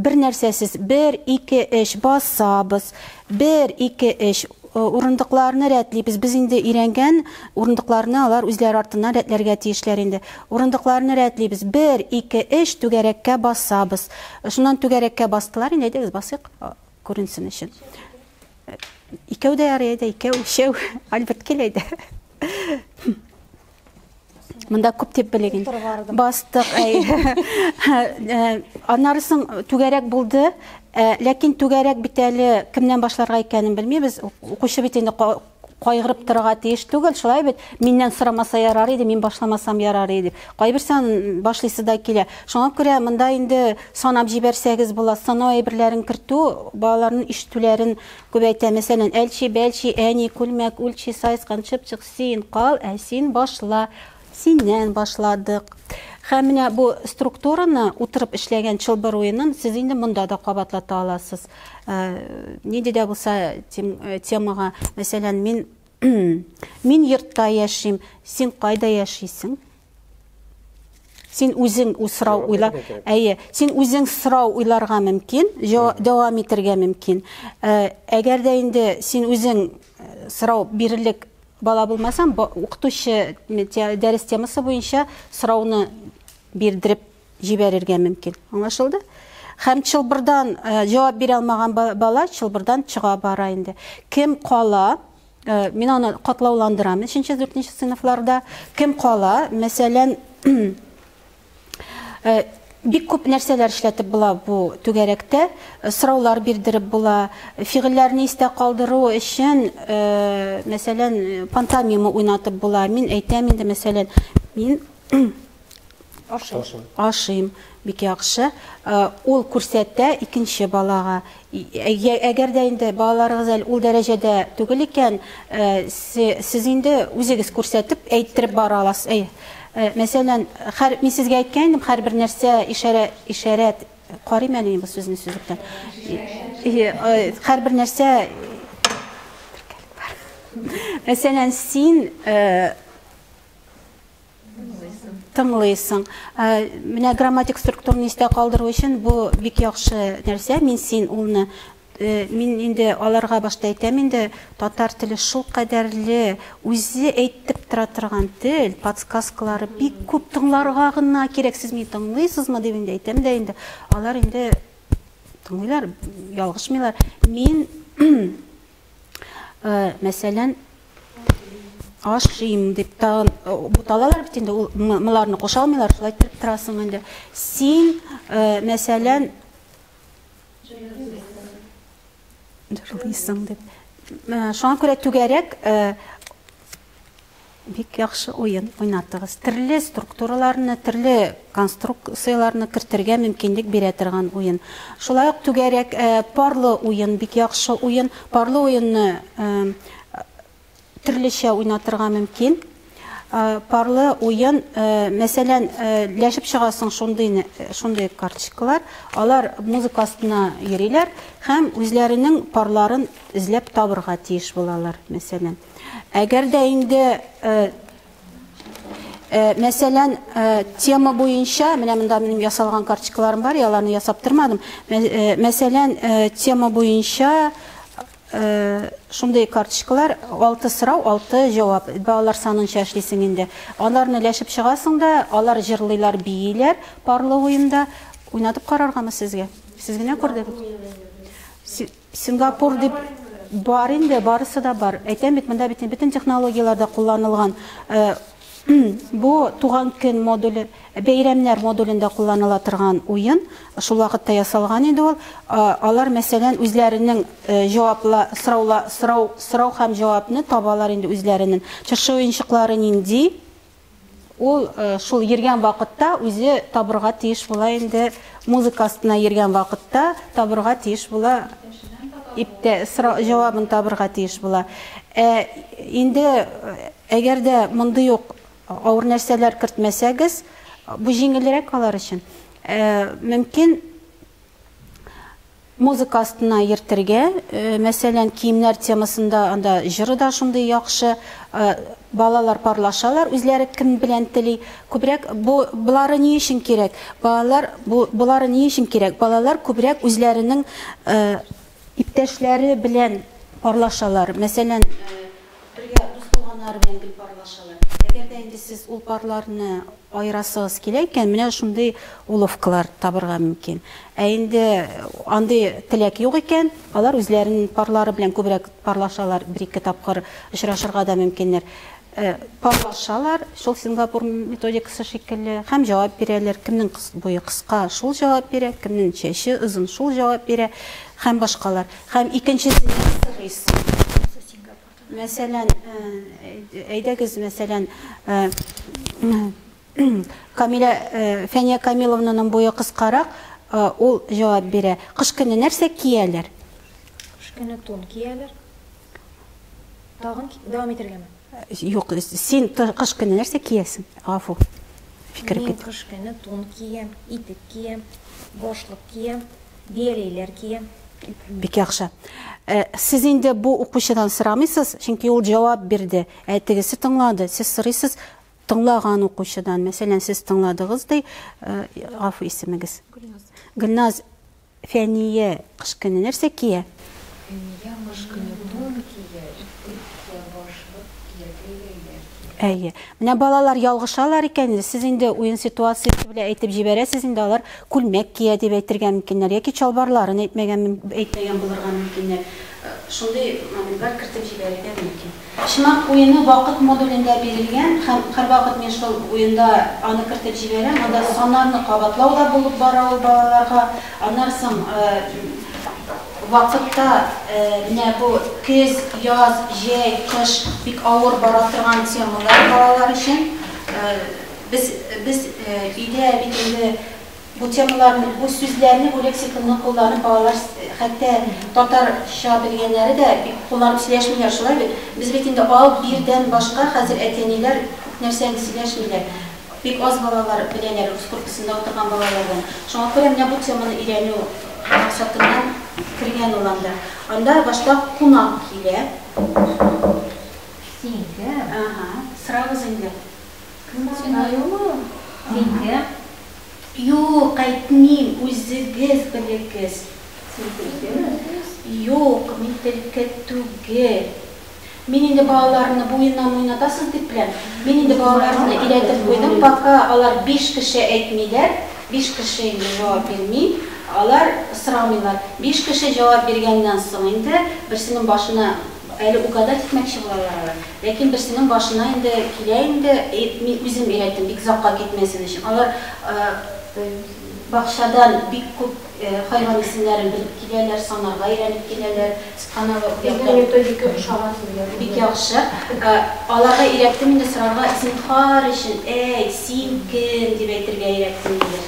бер нәрсәсез 1 2 3 басабыз. 1 2 3 урындыкларны рәтлибез. Без инде өйрәнгән урындыкларны алар үзләре артыннан рәтләргә тиешләр инде. Урындыкларны рәтлибез. 1 2 3 түгәрәккә басабыз. Шуннан түгәрәккә бастылар инде, әйдәгез басыйк, күренсен өчен. Икәү дә ярый, әйдә, икәү, өчәү. Альберт кил әйдә. Монда күп дип белик инде. Бастык, әй. Аннары соң түгәрәк булды. Ләкин түгәрәк бит әле кемнән башларга икәнен белмибез. Укучы бит инде кайгырып торырга тиеш түгел, шулай бит? Миннән сорамаса ярар иде, мин башламасам ярар иде. Кайберсе аны башлыйсы да килә. Шуңа күрә монда инде санап җибәрсәгез була. Санау әйберләрен кертү балаларның ишетүләрен күбәйтә. Мәсәлән, әлчи, бәлчи, әни, күлмәк, үлчи, саескан, чыпчык, син кал, ә син башла. Синнән башладык. Һәм менә бу структураны утырып эшләгән чылбыр уенын сез инде монда да кабатлата аласыз. Э, нинди дә булса э, темага, мәсәлән, мин мин йортта яшим, син кайда яшисең? Син үзең сорау уйла. Әйе, син үзең сорау уйларга мөмкин, дәвам итәргә мөмкин. Э, әгәр дә инде син үзең сорау бирерлек бала булмасаң, укытучы дәрес темасы буенча сорауны бирдереп җибәрергә мөмкин. Аңлашылды? Һәм чылбырдан э, җавап бирә алмаган бала чылбырдан чыга бара инде. Кем кала? Э, мин аны катлауландырам 3-нче, 4-нче сыйныфларда. Кем кала? Мәсәлән, э, бик күп нәрсәләр эшләтеп була бу түгәрәктә. Сораулар бирдереп була. Фигыльләрне истә калдыру өчен, мәсәлән, пантомима уйнатып була. Мин әйтәм инде, мәсәлән, мин Ашыйм. Ашыйм. Бик яхшы. Э, ул күрсәтә икенче балага. Әгәр дә инде балаларыгыз әле ул дәрәҗәдә түгел икән, э, сез инде үзегез күрсәтеп, әйттереп бара аласыз. Әй, э, мәсәлән, һәр, мин сезгә әйткән идем, һәрбер нәрсә ишарә, ишарәт, карыйм әле мин бу сүзне сүзлектән. Һәрбер нәрсә Мәсәлән, син Тыңлыйсың. Ә, менә грамматик структураны истә калдыру өчен бу бик яхшы нәрсә. Мин син улны э, мин инде аларга башта әйтәм инде, татар теле шул кадәрле үзе әйтеп тора торган тел, подсказкалары бик күп, тыңларга гына кирәк. Сез мине тыңлыйсызмы дип инде әйтәм дә инде. Алар инде тыңлыйлар, ялгышмыйлар. Мин Мәсәлән, ашыйм дип тагын буталалар бит инде, ул мыларны куша алмыйлар, шулай иттереп торасың инде. Син, мәсәлән, җырлыйсың дип. Шуңа күрә түгәрәк бик яхшы уен уйнатыгыз. Төрле структураларны, төрле конструкцияләрне кертергә мөмкинлек бирә торган уен. Шулай ук түгәрәк парлы уен бик яхшы уен. Парлы уенны төрлечә уйнатырга мөмкин. Парлы уен, мәсәлән, ләшеп чыгасың шундый шундый карточкалар, алар музыка астына йөриләр һәм үзләренең парларын эзләп табырга тиеш булалар, мәсәлән. Әгәр дә инде мәсәлән, тема буенча, менә монда минем ясалган карточкаларым бар, аларны ясап тормадым. Мәсәлән, тема буенча шундый карточкалар, 6 сорау, 6 җавап. Балалар санынча эшлисең инде. Аларны ләшеп чыгасың да, алар җырлыйлар, бииләр парлы уенда. Уйнатып караргамы сезгә? Сез генә күрдегез. Сингапур дип бар инде, барысы да бар. Әйтәм бит, монда бит бөтен технологияләр дә кулланылган. Бу туган көн модуле, бәйрәмнәр модулендә кулланыла торган уен. Шул вакытта ясалган инде ул. Алар, мәсәлән, үзләренең җавапла, сораула, сорау, сорау һәм җавапны табалар инде үзләренең. Чыршы уенчыклары нинди? Ул шул йөргән вакытта үзе табырга тиеш була инде, музыка астына йөргән вакытта табырга тиеш була, иптә җавабын табырга тиеш була. Ә инде әгәр дә мондый ук авыр нәрсәләр кертмәсәгез, бу җиңелрәк алар өчен. Мөмкин Музыка астына йөртергә, мәсәлән, киемнәр темасында анда җыры да шундый яхшы, балалар парлашалар, үзләре кем белән тели. Күбрәк бу болары ни өчен кирәк? Балалар бу болары ни өчен кирәк? Балалар күбрәк үзләренең иптәшләре белән парлашалар. Мәсәлән, Бергә дус булганнары белән гел парлашалар. Әгәр дә инде сез ул парларны аерасыгыз килә икән, менә шундый уловкалар табырга мөмкин. Ә инде андый теләк юк икән, алар үзләренең парлары белән күбрәк парлашалар, бер-ике тапкыр очрашырга да мөмкиннәр. Парлашалар, шул Сингапур методикасы шикелле, һәм җавап бирәләр. Кемнең буе кыска, шул җавап бирә, кемнең чәче озын, шул җавап бирә һәм башкалар. Һәм икенчесеннән сорыйсың. Мәсәлән, әйдәгез, мәсәлән, Камилә, Фәния Камиловнаның буе кыскарак, ул җавап бирә. Кыш көне нәрсә кияләр? Кыш көне тун кияләр. Тагын дәвам итәргәме? Юк, син кыш көне нәрсә киясең? Гафу. Фикерем китте. Мин кыш көне тун киям, итек киям, башлык киям. Бияләйләр киям. Бик яхшы. Сез инде бу укучыдан сорамыйсыз, чөнки ул җавап бирде. Ә тегесе тыңлады. Сез сорыйсыз тыңлаган укучыдан. Мәсәлән, сез тыңладыгыз ди, гафу исемегез. Гөлназ. Гөлназ, Фәния кыш көне нәрсә кия? Фәния кыш көне тун кия, итек кия, башлык кия, бияләйләр кия. Әйе. Менә балалар ялгышалар икән инде, сез инде уен ситуациясе белән әйтеп җибәрәсез инде, алар күлмәк кия дип әйтергә мөмкиннәр яки чалбарларын әйтмәгән әйтмәгән булырга мөмкиннәр. Шундый моментлар кертеп җибәрергә мөмкин. Почмак уены вакыт модулендә бирелгән һәм һәрвакыт мин шул уенда аны кертеп җибәрәм. Анда саннарны кабатлау да булып бара ул балаларга. Аннан соң Вакытта менә бу көз, яз, җәй, кыш бик авыр бара торган темалар балалар өчен. Без, без өйдә бит инде бу темаларны, бу сүзләрне, бу лексиконны кулланып балалар хәтта татарча белгәннәре дә бик кулланып сөйләшмиләр, шулай бит? Без бит инде ал, бирдән башка хәзер әти-әниләр күп нәрсәне сөйләшмиләр. Бик аз балалар беләләр, рус группасында утырган балалардан. Шуңа күрә менә бу теманы өйрәнү максатыннан кергән ул анда. Анда башта кунак килә. Син кем? Ага, сорагыз инде. Кем Син аюмы? Син кем? Юк, әйтмим, үзегез белегез. Син төлкеме? Юк, мин төлке түгел. Мин инде балаларны бу уеннан уйнатасыз дип беләм. Мин инде балаларны өйрәтеп куйдым, пока алар биш кеше әйтмиләр, биш кеше инде җавап бирми, алар сорамыйлар. Биш кеше җавап биргәннән соң инде берсенең башына Әле угадать итмәкче булалар алар. Ләкин берсенең башына инде килә инде, мин үзем өйрәттем, бик озакка китмәсен өчен. Алар бакчадан бик күп хайван исемнәрен белеп киләләр, санарга өйрәнеп киләләр. Субханалла, бу Безнең яктан методика ошаган сезгә. бик яхшы. Аларга өйрәттем инде сорарга, зинһар өчен, әйт, син кем, дип әйтергә өйрәттем инде.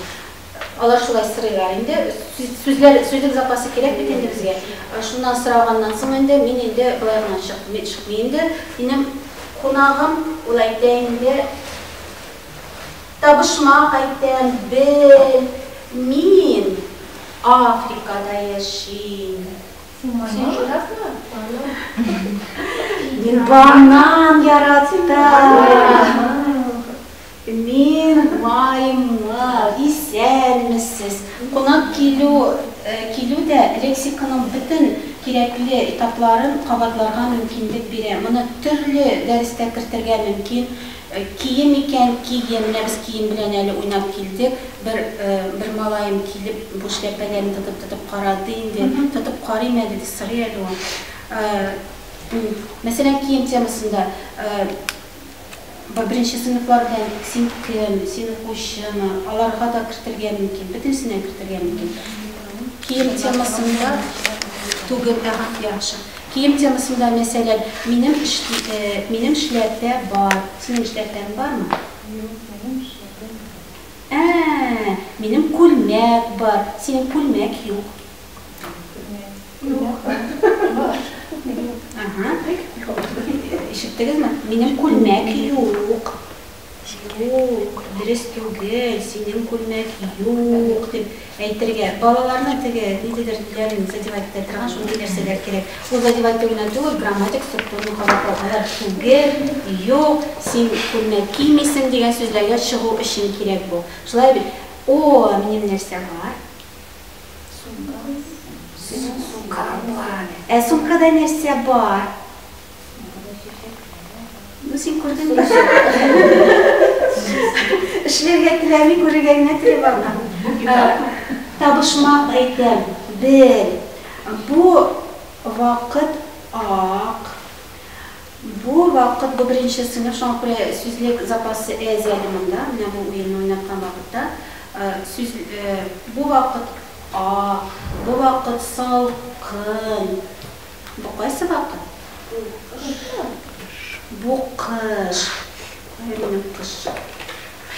Алар шулай сорыйлар инде. Сүзләр, сүзлек запасы кирәк бит инде безгә. Шуннан сораганнан соң инде мин инде болай гына чыкмый, чыкмый инде. Минем кунагым, ул әйтә инде, табышмак әйтәм, бел, мин Африкада яшим. Син маймыл? Мин банан яратам. Мин маймыл, исәнмесез. Кунак килү килү дә лексиканың бөтен кирәкле этапларын кабатларга мөмкинлек бирә. Моны төрле дәрестә кертергә мөмкин. Кием икән, кием. Менә без кием белән әле уйнап килдек. Бер бер малаем килеп бу эшләпәләрне тотып-тотып карады инде. Тотып карыйм әле, дип сорый әле ул. Мәсәлән, кием темасында Беренче сыйныфлар белән син кем, син укучымы, аларга да кертергә мөмкин, бөтенесенә кертергә мөмкин. Кием темасында түгел, ага, яхшы. Кием темасында, мәсәлән, минем минем эшләпә бар. Синең эшләпәң бармы? Юк, минем эшләпәм юк. Ә, минем күлмәк бар. Синең күлмәк юк. Ишеттегезме? Минем күлмәк юк. Юк, дөрес түгел, синең күлмәк юк дип әйтергә. Балаларны теге ниндидер ниләрен задевать итә торган шундый нәрсәләр кирәк. Ул задевать итү генә түгел, грамматик структураны кабатлау. Алар түгел, юк, син күлмәк кимисең дигән сүзләргә чыгу өчен кирәк бу. Шулай бит? О, минем нәрсә бар? Сумка. Сумка бар. Ә сумкада нәрсә бар? Ну, син күрдең бит. Эшләргә теләми, күрергә генә тели бала. Табышмак әйтәм, бел. Бу вакыт ак. Бу вакыт, бу беренче сыйныф, шуңа күрә сүзлек запасы әз әле монда, менә бу уенны уйнаткан вакытта. Сүз, бу вакыт ак, бу вакыт салкын. Бу кайсы вакыт? Бу кыш. Кая минем кыш?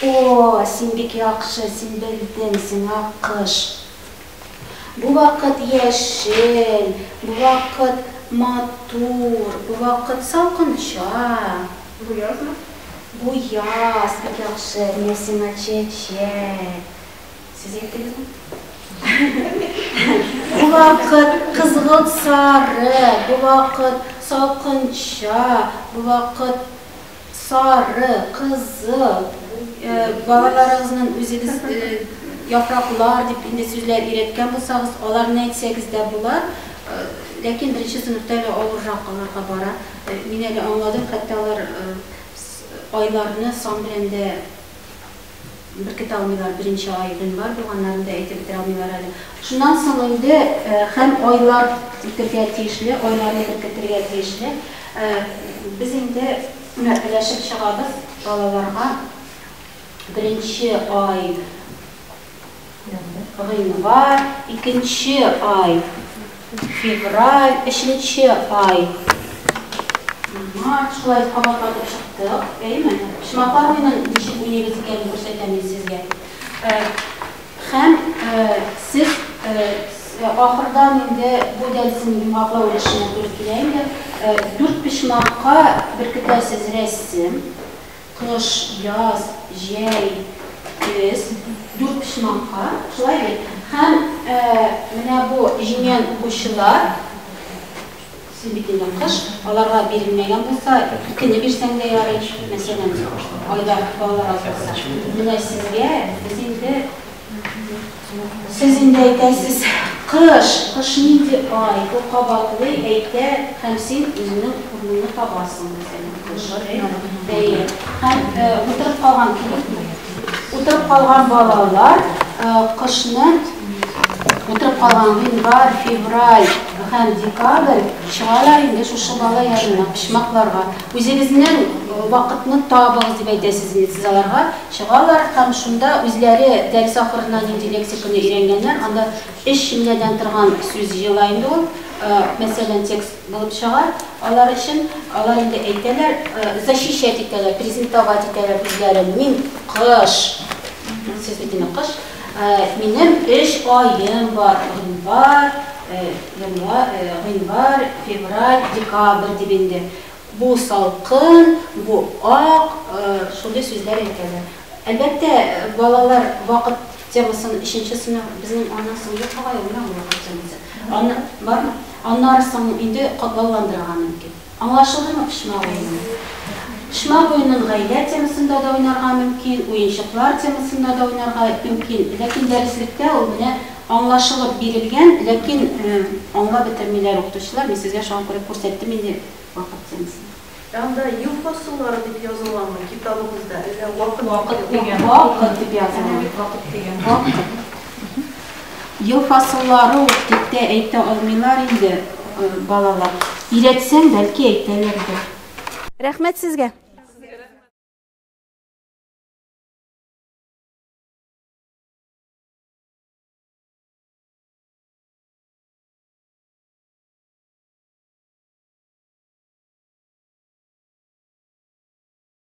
О, син бик яхшы, син белдең, сиңа кыш. Бу вакыт яшел, бу вакыт матур, бу вакыт салкынча. Бу язмы? Бу яз, бик яхшы, менә сиңа чәчәк. Сез әйттегезме? Бу вакыт кызгылт сары, бу вакыт салкынча, бу вакыт Сары, кызыл, балаларыгызның үзегез яфраклар дип инде сүзләр өйрәткән булсагыз, аларны әйтсәгез дә була. Ләкин беренче сыйныфта әле авыррак аларга бара. Мин әле аңладым, хәтта алар айларны сан белән дә Беркетә алмыйлар, беренче ай гыйнвар булганнарын да әйтеп бетерә алмыйлар әле. Шуннан соң инде һәм айлар үтергә тиешле, айларны беркетергә тиешле. Без инде менә өләшеп чыгабыз балаларга. Беренче ай гыйнвар, икенче ай Февраль, өченче ай. Март, шулай кабатлатып чыктык, әйеме? Почмаклар уенын ничек уйныйбыз икәнен күрсәтәм мин сезгә. Һәм сез ахырдан инде бу дәресне йомгаклау өлешенә туры килә инде. Дүрт почмакка беркетәсез рәсем. Кыш, яз, җәй, көз, дүрт почмакка, шулай бит? Һәм менә бу җиңгән укучылар, син бит инде кыш, аларга бирелмәгән булса, икене бирсәң дә ярый, мәсәлән, айда балалар аз булса. Менә сезгә без инде Сез инде әйтәсез, кыш, кыш нинди ай, ул кабатлый, әйтә, һәм син үзеңнең урыныңны табасың, мәсәлән, кыш. Әйе. Һәм утырып калган, утырып калган балалар кышны. Утырып калган гыйнвар, февраль һәм декабрь чыгалар инде шушы бала янына, почмакларга. Үзегезнең вакытны табыгыз дип әйтәсез инде сез аларга. Чыгалар һәм шунда үзләре дәрес ахырына нинди лексиканы өйрәнгәннәр, анда өч җөмләдән торган сүз җыела инде ул, мәсәлән, текст булып чыга алар өчен. Алар инде әйтәләр, защищать итәләр, презентовать итәләр үзләрен. Мин кыш, сез бит инде кыш, Минем өч аем бар, гыйнвар, гыйнвар, февраль, декабрь дип инде. Бу салкын, бу ак, шундый сүзләр әйтәләр. Әлбәттә, балалар вакыт темасын өченче сыйныф, безнең аннан соң юк бугай ул, менә ул вакыт темасы. Аны, бармы? Аннары соң инде катлауландырырга мөмкин. Аңлашылдымы почмак уены? Почмак уенын гаилә темасында да уйнарга мөмкин, уенчыклар темасында да уйнарга мөмкин. Ләкин дәреслектә ул менә аңлашылып бирелгән, ләкин аңлап бетермиләр укытучылар. Мин сезгә шуңа күрә күрсәттем инде вакыт темасын. Ә анда ел фасыллары дип язылганмы китабыгызда, әллә вакыт дип язылганмы? Вакыт дип язылган. Әнә бит вакыт дигән. Вакыт. Ел фасыллары ук дип тә әйтә алмыйлар инде балалар. Өйрәтсәң, бәлки әйтәләрдер. Рәхмәт сезгә.